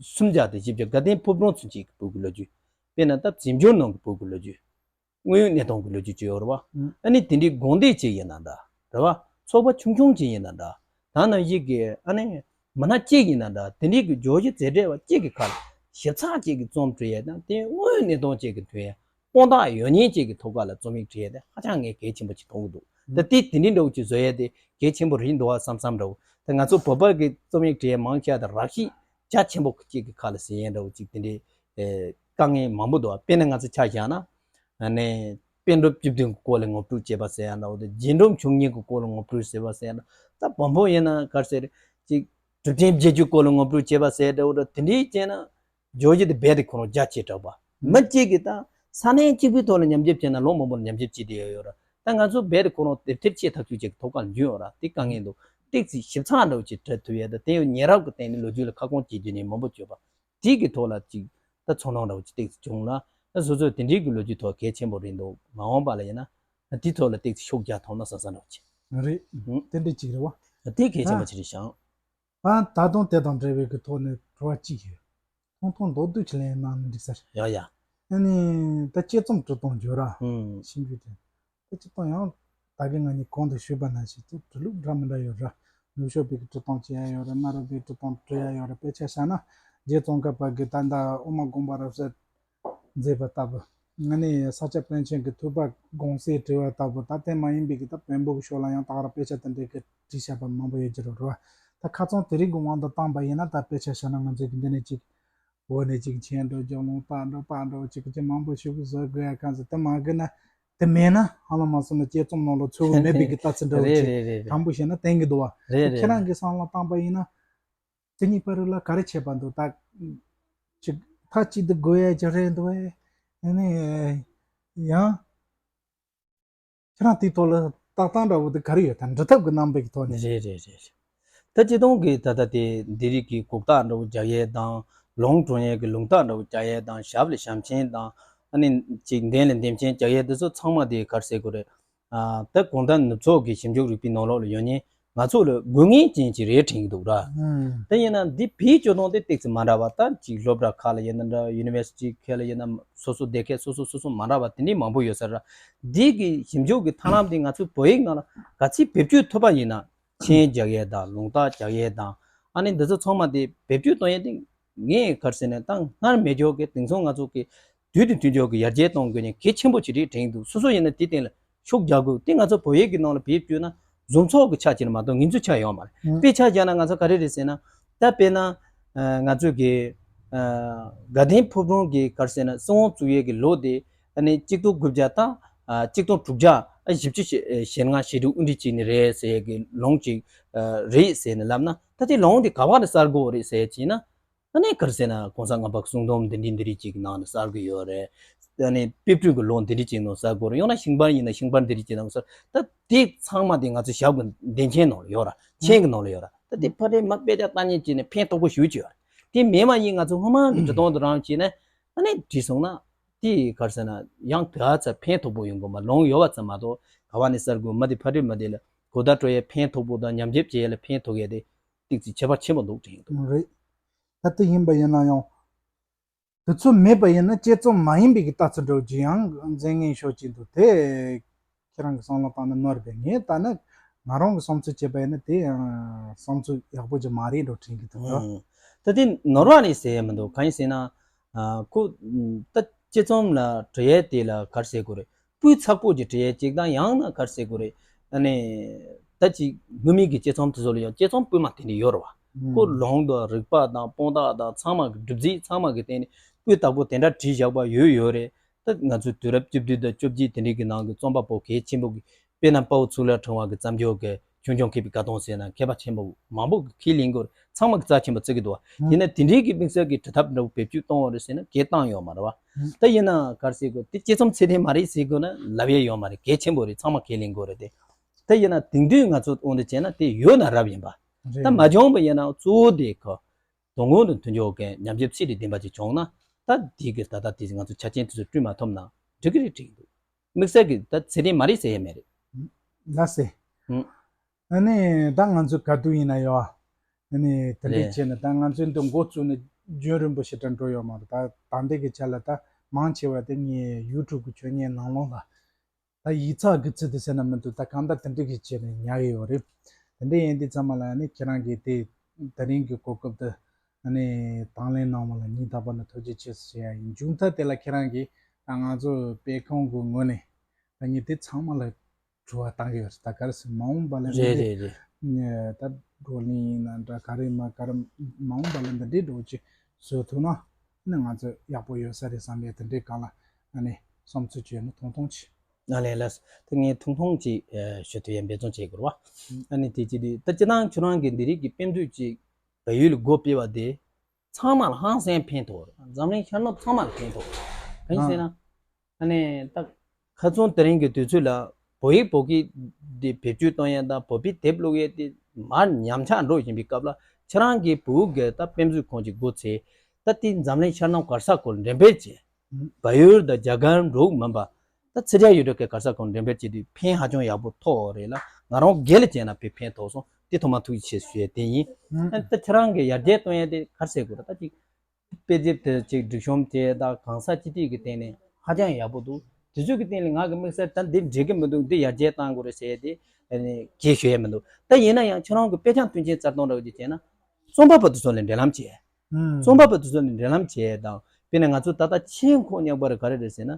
སུམ་བརྒྱ་དང་བཞི་བརྒྱ་དགའ་ལྡན་ཕོ་བྲང་ཚུན་ཆད་ཀྱི་བོད་ཀྱི་ལོ་རྒྱུས། དཔེར་ན་ད་བཙན་བྱོལ་ནང་གི་བོད་ཀྱི་ལོ་རྒྱུས། དངོས་ཡོད་གནས་སྟངས་ཀྱི་ལོ་རྒྱུས་ཅིག་ཡོད་རེད་བ། ཨང་། ཨ་ནི་དེ་འདྲའི་དགོན་སྡེ་ཅིག་ཡིན་ན་འདྲ། རེད་བ། ཚོགས་པ་ཆུང་ཆུང་ཅིག་ཡིན་ན་འདྲ། ད་ནང་བཞིན་གྱི་ཨ་ནི་མི་སྣ་གཅིག་ཡིན་ན་འདྲ། དེ་འདྲའི་གི་བརྗོད་གཞི་མཛད་བྲེལ་བ་གཅིག་གི་ཁ་ལ་ཞིབ་ཚགས་གཅིག་གི་རྩོམ་འབྲི་ཡས་དང་དེ་དངོས་ཡོད་གནས་སྟངས་གཅིག་གི་མཐུན་ཡས། དཔང་རྟགས་ཡོད་མཁན་གཅིག་གི་ཐོག་ཁ་ལ་རྩོམ་ཡིག་བྲིས་ཡས་དེ་ཧ་ཅང་ངས་གལ་ཆེན་པོ་ཅིག་མཐོང་གི་འདུག་ད་དེ་དེ་འདྲའི་འདྲ་བོ་ཅིག་བཟོ་ཡས་དེ་གལ་ཆེན་པོ་རེད་འདུག་བསམ་བསམ་འདྲ་བོ། ད་ང་ཚོ་བོད་པ་གི་རྩོམ་ཡིག་བྲིས་ཡས་མང་ཆེ་བ་དེ་རགས་ཤིག་རྒྱ་ཆེན་པོ་གཅིག་གི་ཁ་ལ་ཟིན་ཡས་འདྲ་བོ་ཅིག་དེ་འདྲའི་ཨེ་དཀའ་ངལ་མང་པོ་འདུག་དཔེར་ན་ང་ཚོ་ཆ་བཞག་ན། ཨ་ནི་པཎ་གྲུབ་བཅུ་བདུན་གྱི་སྐོར་ལ་ངོ་སྤྲོད་བྱས་པ་ཟེར་ཡ་འདྲ་བོ་དང་རྗེས་འབྲང་བཅུ་གཉིས་ཀྱི་སྐོར་ལ་ངོ་སྤྲོད་བྱས་པ་ཟེར་ཡ་འདྲ། ད་བོན་པོ་ཡིན་ན་ག་རེ་ཟེར་ཅིག་གྲུབ་ཆེན་བརྒྱད་ཅུའི་སྐོར་ལ་ངོ་སྤྲོད་བྱས་པ་ཟེར་འདྲ་བོ་འདྲ་དེ་འདྲའི་བྱས་ན་བརྗོད་གཞི་དེ་རྦད་དེ་ཁོ་རང་རྒྱ་ཆེ་དྲགས་པ། མི་གཅིག་གིས་ད་ས་གནས་གཅིག་པུའི་ཐོག་ལ་ཉམས་ཞིབ་བྱས་ན་ལོ་མང་པོར་ཉམས་ཞིབ་བྱས་བསྡད་ཡོད་ར། ད་ང་ཚོ་རྦད་དེ་ཁོ་རང་དེབ་ཐེར་ཆེ་ཐག་ཆོད་ཅིག་གི་ཐོག་ཁར་འཇུས་ཡོད་ར་དེ་དཀའ་ངལ་འདུག་ཏོག་ཙམ་ཞིབ་ཚགས་འདྲ་བོ་ཅིག་བྲི་ཐུབ་ཡ་ད་དེ་ཡང་ཉེ་རབས་ཀྱི་སྟེང་ནས་ལོ་རྒྱུས་ལ་ཁ་སྐོང་བྱེད་རྒྱུ་ནས་མང་པོ་བརྗོད་པ། དེ་གི་ཐོག་ལ་ཅིག་ད་ཚོར་སྣང་འདྲ་བོ་ཅིག་ཏོག་ཙམ་བྱུང་ལ། ད་སོ་སོས་དེ་འདྲའི་གི་ལོ་རྒྱུས་ཐོག་གལ་ཆེན་པོ་རེད་འདུག་མ་འོངས་པ་ལ་ཡིན་ན་དེའི་ཐོག་ལ་ཏོག་ཙམ་ཤུགས་རྒྱག་ཐུབ་ན་བསམ་བསམ་འདྲ་བོ་ཅིག་རེད། ཨང་། དེ་འདྲ་ཅིག་རེད་བ། དེ་གལ་ཆེན་པོ་ཅིག་རེད་ཤག་ད་ད་དུང་དེ་དང་འབྲེལ་བའི་གི་ཐོག་ནས་དྲི་བ་གཅིག་ཡོད། ཐུང་ཐུང་མདོར་བསྡུས་ཅིག་ལན་གནང་ན་འགྲིག་ས་རེད། ཡ་ཡ། ཨ་ནི་ད་དཔྱད་རྩོམ་འབྲི་སྟངས་བརྗོད་ར། ཨང་། ཤེས་རྒྱུ་དེ། ད་སྤྱིར་བཏང་ཡང་ད་གིན་ང་གཉིས་གོང་དུ་ཞུས་པ་ནང་བཞིན་དུ་འབྲི་ལུགས་འདྲ་མི་འདྲ་ཡོད་ར། ནུབ་ཕྱོགས་པའི་གི་འབྲི་སྟངས་བྱེད་ཡ་ཡོད་ར། གནའ་རབས་པའི་འབྲི་སྟངས་འབྲི་ཡ་ཡོད་ར། དཔེ་ཆ་བཞག་ན་རྗེ་ཙོང་ཁ་པ་གི་ད་ལྟ་དབུ་མ་དགོངས་པ་རབ་གསལ་མཛད་པ་ལྟ་བུ། ང་ནི་ས་སྐྱ་པཎ་ཆེན་གྱི་ཐུབ་པ་དགོངས་གསལ་བྲིས་པ་ལྟ་བུ། ད་དེ་མ་ཡིན་པའི་གི་ད་བོན་པོ་གི་ཕྱོགས་ལ་ཡང་ད་ག་རང་དཔེ་ཆ་དེ་འདྲའི་གི་བྲིས་བཞག་པ་མང་པོ་ཡོད་ཀྱི་རེད་ར། ད་ཁ་རྩང་དེ་རིགས་ཀྱི་དབང་དུ་བཏང་པ་ཡིན་ན་ད་དཔེ་ཆ་བཞག་ན་ང་ཚོས་གི་འདི་ནས་ཅིག་འོག་ནས་ཅིག་མཆན་འགྲོ་རྒྱུ་ལུང་རྟགས་འགྲོ་པར་འགྲོ་ཅིག་ཅིག་མང་པོ་ཞིག་བཟོ་དགོས་ཡ་གང་ཟེར་དེ་མ་དགོས་ན། དེ་མེད་ན་ཧ་ལམ་མ་སོང་ན་དཔྱད་རྩོམ་ནང་ལ་འཚོལ་སྒོ་མེད་པའི་གི་ལྟ་ཚུལ་འདྲ་བོ་རེད་ཅིག་རེད་རེད་རེད། དྲང་པོ་བཤད་ན་བསྟན་གི་འདུག་བ། རེད་རེད་ཁྱེད་རང་རེད། གི་བསམ་བློ་བཏང་པ་ཡིན་ན། དེ་གཉིས་བར་ལ་ག་རེ་ཁྱད་པར་འདུག་ད་ཅིག་མཐའ་གཅིག་ཏུ་དགོས་ཡ་ཅིག་རེད་འདུག་ཨེ། ཨ་ནི་ཡང་ཁྱེད་རང་དེའི་ཐོག་ལ་ལྟ་སྟངས་འདྲ་བོ་དེ་ག་རེ་ཡོད་ད་འབྲི་ཐབས་ཀྱི་རྣམ་པའི་གི་ཐོག་ནས། རེད་རེད་རེད་རེད། ད་སྤྱིར་བཏང་གི་ད་ལྟ་དེ་འདི་རིགས་ཀྱི་གུག་རྟགས་འདྲ་བོ་རྒྱག་ཡས་དང་ལུང་དྲངས་ཡས་ཀྱི་ལུང་རྟགས་འདྲ་བོ་རྒྱག་ཡས་དང་ཞབས་ལ་ཞབས་མཆན་དང་ཨ་ནི་ཅིག་འདན་ལ་འདན་མཆན་རྒྱག་ཡས་དེ་ཚོ་ཚང་མ་དེ་ག་རེ་ཟེར་དགོས་རེད། ཨ། ད་གང་ལྟར་ནུབ་ཕྱོགས་ཀྱི་ཞིབ་འཇུག་རིག་པའི་ནང་ལོགས་ལ་ཡོད་མཁན་ང་ཚོ་ལ་དགོས་ངེས་ཅན་ཅིག་རེད་དྲན་གྱི་འདུག་ར། ཨང་། དེ་ཡིན་ན་འདི་བེད་སྤྱོད་སྟངས་དེ་ཏོག་ཙམ་མ་འདྲ་བ། ད་ཅིག་སློབ་གྲྭ་ཁག་ལ་ཡིན་ན་འདྲ། ཡུ་ནི་ཝར་སི་ཊི་ཁག་ལ་ཡིན་ན་སོ་སོ་སྡེ་ཁག་སོ་སོ་སོ་སོ་མ་འདྲ་བ་དེ་འདྲའི་མང་པོ་ཡོད་ས་ར། འདི་གི་ཞིབ་འཇུག་གི་ཐབས་ལམ་དེ་ང་ཚོའི་བོད་ཡིག་ནང་ལ་ག་ཚད་བེད་སྤྱོད་ཐུབ་པ་ཡིན་ན། མཆན་རྒྱག་ཡས་དང་ལུང་རྟགས་རྒྱག་ཡས་དང་། ཨ་ནི་འདི་ཚོ་ཚང་མ་དེ་བེད་སྤྱོད་གཏོང་ཡས་དེ་ངས་ག་རེ་ཟེར་ན་ད་སྔར་མེད་འཇོག་གི་དེང་སང་ང་ཚོ་གི་དུས་དང་མཐུན་འཇོག་གི་ཡར་རྒྱས་གཏོང་དགོས་ནས་གལ་ཆེན་པོ་ཅིག་རེད་དྲན་གྱི་འདུག་སོ་སོ་ཡིན་ན་དེ་སྟེང་ལ་ཤུགས་རྒྱག་དགོས། དེ་ང་ཚོ་བོད་ཡིག་གི་ནང་ལ་བེད་སྤྱོད་ན་འཛོམས་ཚོགས་ཀྱི་ཆ་ཅིག་ལ་མ་གཏོགས་ངེས་འཛིན་ཆ་ཡོད་མ་རེད། ཨང་། དཔེ་ཆ་བཞག་ན་ང་ཚོ་ག་རེ་རེད་ཟེར་ན། ད་དཔེར་ན་ང་ཚོ་གི་དགའ་ལྡན་ཕོ་བྲང་གི་ག་རེ་ཟེར་ན་སྲིད་དབང་བཙུགས་ཡས་ཀྱི་ལོ་དེ་ཨ་ནི་གཅིག་སྟོང་དགུ་བརྒྱ་དང་གཅིག་སྟོང་དྲུག་བརྒྱ་བཞི་བཅུ་ཞེ་ལྔ་ཞེ་དྲུག་དབུ་འབྱེད་བྱས་ནི་རེད་ཟེར་ཡས་ཀྱི་ལུང་ཅིག་རེད་ཟེར་ནས་ལབ་ན། ད་དེ་ལུང་དེ་ག་བ་ནས་གསར་དགོས་རེད་ཟེར་ཡས་ཅིག་ན། ཨ་ནི་ག་རེ་ཟེར་ན་གོང་ས་ལྔ་པ་གསུང་འབུམ་འདི་འདྲའི་འདི་འདྲའི་ཅིག་ནང་ནས་གསར་གི་ཡོད་རེད། ཨ་ནི་དཔེ་སྐྲུན་གི་ལུང་འདི་འདྲའི་ཅིག་ནང་གསར་གི་ཡོད་རེད། ཡང་ན་ཤིང་པར་ཡིན་ན་ཤིང་པར་འདི་འདྲའི་ཅིག་ནང་གསར། ད་དེ་ཚང་མ་དེ་ང་ཚོ་ཞབས་གི་འདོན་མཆན་ནང་ལ་ཡོད་ར། མཆན་གི་ནང་ལ་ཡོད་ར། ད་དེ་ཕ་རེད་མ་དཔེ་ཆ་ལྟ་མཁན་ཅིག་ནས་ཕན་ཐོགས་པོ་ཞེ་པོ་ཅིག་ཡོད་རེད། དེ་མེད་མ་ཡིན་ང་ཚོ་སྔོན་མ་གི་འབྲི་སྟངས་དེ་རང་བྱས་ན་ཨ་ནི་བྲིས་སོང་ན་དེ་ག་རེ་ཟེར་ན་ཡང་དེ་ཨ་ཚ་ཕན་ཐོགས་པོ་ཡོང་གི་མ། ལུང་ཡོད་པ་ཙམ་མ་གཏོགས་ག་བ་ནས་གསར་གི་མ་དེ་ཕ་རེད་མ་དེ་ལ་གོ་བརྡ་སྤྲོད་ཡས་ཕན་ཐོགས་པོ་དང་ཉམས་ཞིབ་བྱེད་ཡས་ལ་ཕན་ཐོགས་ཡས་དེ་ཏོག་ཙམ་ཁྱད་པར་ཆེན་པོ་འདུག་དྲན་གྱི་འདུག་རེད། ད་དེ་ཡིན་པ་ཡིན་ན་ཡང་། དེ་ཚོ་མེད་པ་ཡིན་ན་དཔྱད་རྩོམ་མ་ཡིན་པའི་གི་ལྟ་ཚུལ་འདྲ་བོ་ཅིག་ཡང་འཛིན་ངེས་ཤོས་ཅིག་འདུག་དེ་ཁྱེད་རང་གི་བསམ་བློ་བཏང་ན་ནོར་བས། ངས་ལྟ་ན་ང་རང་གི་བསམ་ཚུལ་བྱས་པ་ཡིན་ན་དེ་ཡང་བསམ་ཚུལ་ཡག་པོ་ཅིག་མ་རེད་འགྲོ་དྲན་གྱི་འདུག་ཨང་། ད་དེ་ནོར་བ་རེད་ཟེར་ཡས་མི་འདུག་གང་ཡིན་ཟེར་ན། ཨ། ཁོ་ད་དཔྱད་རྩོམ་ལ་འབྲི་ཡས་དེ་ལ་ག་རེ་ཟེར་དགོས་རེད། སྤུས་ཚགས་པོ་ཅིག་བྲིས་ཡས་ཅིག་དང་ཡང་ན་ག་རེ་ཟེར་དགོས་རེད། ཨ་ནི་ད་ཅིག་དངོས་མིང་གི་དཔྱད་རྩོམ་དེ་ཚོ་ལ་ཡང་དཔྱད་རྩོམ་སྤུས་མ་དེ་འདྲ་ཡོད་རེད་བ། ཁོ་ལུང་དང་རིགས་པ་དང་དཔང་རྟགས་དང་ཚང་མ་གི་གྲུབ་རྫས་ཚང་མ་གི་སྟེང་ནས་སྤུས་དག་པོ་དེ་འདྲ་བྲིས་བཞག་པ་ཡོད་ཡོད་རེད། ད་ང་ཚོའི་དུས་རབས་བཅུ་བདུན་དང་བཅོ་བརྒྱད་དེ་འདྲའི་གི་ནང་གི་རྩོམ་པ་པོ་གལ་ཆེན་པོ་གི་དཔེར་ན་དཔའ་བོ་གཙུག་ལག་ཕྲེང་བ་གི་བརྩམས་ཆོས་གི་ ཆུང་ཆུང་མཁས་པའི་དཀའ་གཏོང་ཟེར་ན་མཁས་པ་ཆེན་པོ་མང་པོ་ཁས་ལེན་དགོས་རེད། ཚང་མ་གི་རྩ་ཆེན་པོ་བརྩི་གི་འདུག་བ། ཡིན་ན་དེ་འདྲའི་གི་དམིགས་བསལ་གྱི་དྲིལ་ཐབས་འདྲ་བོ་བེད་སྤྱོད་གཏོང་བ་རེད་ཟེར་ན་གལ་གཏོང་ཡོད་མ་རེད་བ། ད་ཡིན་ན་ག་རེ་ཟེར་དགོས། དེ་དཔྱད་རྩོམ་ཚད་ལྡན་མ་རེད་ཟེར་དགོས་ན་ལབ་ཡས་ཡོད་མ་རེད། གལ་ཆེན་པོ་རེད། ཚང་མ་ཁས་ལེན་དགོས་རེད་དེ། ད་ཡིན་ན་དེང་དུས་ང་ཚོ་དབང་དུ་བྱས་ན་དེ་ཡོད་ན་རབ་ཡིན་པ། ད་མ་བྱུང་བ་ཡིན་ན་གཙོ་བོ་དེ་གི་དོ་དགོང་དུ་མཐུན་སྦྱོར་གྱི་ཉམས་ཞིབ་ཚད་ལས་ལྡན་པ་ཅིག་བྱུང་ན། ད་དེ་གི་ད་ལྟ་དེ་ང་ཚོ་ཆ་རྐྱེན་དེ་ཚོ་བསྐྲུན་མ་ཐུབ་ན་འགྲིག་གི་རེད་དྲན་གྱི་འདུག་དམིགས་བསལ་གྱི་ད་ཚད་ལྡན་མ་རེད་ཟེར་ཡས་མེད་རེད། ལགས་སེ། ཧུམ། ཨ་ནི་ད་ང་ཚོ་ག་དུས་ཡིན་ན་ཡོད། ཨ་ནི་དེ་འདྲས་རེད། བྱས་ན་ད་ང་ཚོའི་འདི་འགོ་བཙུགས་ནས་རྒྱུན་རིང་པོ་ཞེ་དྲག་འགྲོ་ཡོད་མ་རེད། ད་ད་ལྟའི་གི་ཆ་ལ་ད་མང་ཆེ་བ་དེ་ངས་ཡུ་ཊུབ་གི་ཆོས་ཉན་ནང་ལོགས་ལ། ད་ཡིག་ཚགས་དགེ་ཚུལ་དེ་ཟེར་ན་མི་འདུག་ད་གང་ལྟར་དེ་འདྲ་གི་བྱས་ནས་ཉར་གི་ཡོད་རེད། དེ་འདྲ་ཡིན་དུས་ཙམ་པ་ལ་ནི་ཁྱེད་རང་གིས་དེ་དེ་རིང་གི་གོ་སྐབས་དེ་ཨ་ནི་དང་ལེན་གནང་བ་ལ་སྙིང་ཐག་པ་ནས་ཐུགས་རྗེ་ཆེ་ཞུ་ཡ་ཡིན། མཇུག་མཐར་དེ་ལ་ཁྱེད་རང་གིས་ད་ང་ཚོ་དཔེ་ཁང་གི་ངོས་ནས་ད་ངས་དེ་ཚང་མ་ལ་དྲི་བ་བཏང་གི་ཡོད་རེད། ད་ག་རེ་ཟེར་མ་འོངས་པ་ལ་འདི་རེད་འདྲའི་རེད་རེད། ད་བགྲོ་གླེང་ཡིན་ན་འདྲ་ག་རེ་མ་ག་རེ་མ་འོངས་པ་ལ་འདི་འདྲའི་འགྲོ་ཅིག་བཟོ་ཐུབ་ན་ནི་ང་ཚོ་ཡག་པོ་ཡོད་ས་རེད་བསམ་ཡས་དེ་འདྲའི་སྒང་ལ་ཨ་ནི་བསམ་ཚུལ་བྱས་ན་ཐུང་ཐུང་ཅིག་ཨ་ལས་ལགས། ད་ངས་ཐུང་ཐུང་ཅིག་ཨ་ཞུ་ཐུབ་ཡས་འབད་བརྩོན་བྱེད་དགོས་རེད་བ། ཨ་ནི་དེ་ཅི་དུས་ད་སྤྱིར་བཏང་ཁྱོད་རང་གི་འདི་རིགས་ཀྱི་དཔེ་མཛོད་ཅིག་བལ་ཡུལ་ལ་སྒོ་ཕྱེ་བ་དེ་ཚང་མ་ལ་ཧང་སང་ཕན་ཐོགས་རེད། འཛམ་གླིང་ཤར་ནུབ་ཚང་མ་ལ་ཕན་ཐོགས་རེད། གང་ཡིན་ཟེར་ན། ཨ་ནི་ད་ཁ་སང་དེ་རིང་གི་དུས་ཚོད་ལ་བོད་ཡིག་བོད་སྐད་འདི་བེད་སྤྱོད་གཏོང་ཡས་དང་བོད་པའི་དེབ་ཀློག་ཡས་དེ་མར་ཉམས་ཆག་འགྲོ་བཞིན་པའི་སྐབས་ལ་ཁྱེད་རང་གིས་བོད་ཀྱི་ད་དཔེ་མཛོད་ཁང་ཅིག་སྒོ་ཕྱེ། ད་དེ་འཛམ་གླིང་ཤར་ནུབ་ག་ས་གོ་ལ་འགྲེམས་སྤེལ་བྱས། བལ་ཡུལ་དང་རྒྱ་གར་འབྲུག་མིན་པ། ད་ཚིག་ཇ་ཡོད་འགྲོ་གི་ག་ས་གོ་ལ་འགྲེམས་སྤེལ་བྱས་དུས་ཕན་ཧ་ཅང་ཡག་པོ་ཐོགས་རེད་ལ། ང་རང་སྒེར་ལ་བྱས་ན་དཔེ་ཕན་ཐོགས་སོང་། དེ་ཐོག་མ་ཐུགས་རྗེ་ཆེ་ཞུ་ཡས་དེ་ཡིན། ཨ་ནི་ད་ཁྱེད་རང་གི་ཡར་རྒྱས་གཏོང་ཡས་དེ་ག་རེ་ཟེར་དགོས་རེད། ད་ཅིག་དཔེ་དེབ་དེ་ཅིག་སྒྲིག་གཤོམ་བྱས་ད་གང་ས་ཅི་ཐད་ཀྱི་སྟེང་ནས་ཧ་ཅང་ཡག་པོ་འདུག་དེ་ཚོ་གི་སྟེང་ལ་ང་གི་དམིགས་བསལ་ད་འདི་འགྲིག་གི་མི་འདུག་འདི་ཡར་རྒྱས་གཏང་དགོས་རེད་ཟེར་ཡས་དེ་ཨ་ནི་གང་ཡང་ཞུ་ཡས་མི་འདུག་ད་ཡིན་ན་ཡང་ཁྱེད་རང་གི་དཔེ་ཆ་མཐུན་རྐྱེན་གསར་གཏོད་འདྲ་བོ་ཅིག་བྱས་ན་རྩོམ་པ་པོ་དེ་ཚོ་ལ་འབྲེལ་ལམ་བྱས། རྩོམ་པ་པོ་དེ་ཚོ་ལ་འབྲེལ་ལམ་བྱས་དང་། དཔེར་ན་ང་ཚོ་ད་ལྟ་ཆེས་མཁོ་མཉམ་པ་རེད་ག་རེ་རེད་ཟེར་ན།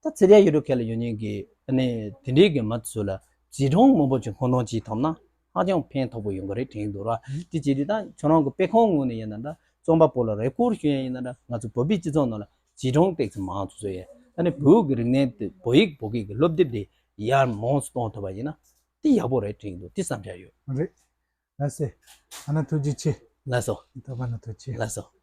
ད་ཚིག་ཇ་ཡོད་འགྲོ་ག་ལ་ཡོད་མཁན་གྱི་ཨ་ནི་དེ་འདྲའི་གི་མི་ཚོ་ལ་བྱིས་སྒྲུང་མང་པོ་ཅིག་སྔོག་འདོན་བྱེད་ཐུབ་ན་ཧ་ཅང་ཕན་ཐོགས་པོ་ཡོང་གི་རེད་དྲན་གྱི་འདུག་ར། དེ་བྱེད་དུས་ད་ཁྱོད་རང་གི་དཔེ་ཁང་ངོས་ནས་ཡིན་ན་འདྲ་རྩོམ་པ་པོ་ལ་རེ་སྐུལ་ཞུ་ཡས་ཡིན་ན་འདྲ། ང་ཚོ་བོད་པའི་སྤྱི་ཚོགས་ནང་ལ་བྱིས་སྒྲུང་ཏོག་ཙམ་མང་ཙམ་བཟོ་ཡས། ཨ་ནི་བོད་ཀྱི་རིག་གནས་དེ་བོད་ཡིག་བོད་སྐད་ཀྱི་སློབ་དེབ་དེ་ཡར་མང་ཙམ་གཏོང་ཐུབ་པ་ཡིན་ན་དེ་ཡག་པོ་རེད་དྲན་གྱི་འདུག་དེ་བསམ་འཆར་ཡོད། རེད། ལགས་སེ། ཨ་ན་ཐུགས་རྗེ་ཆེ། ལགས་སོ། ཐུགས་པ་ན་ཐུགས་རྗེ་ཆེ། ལགས་སོ།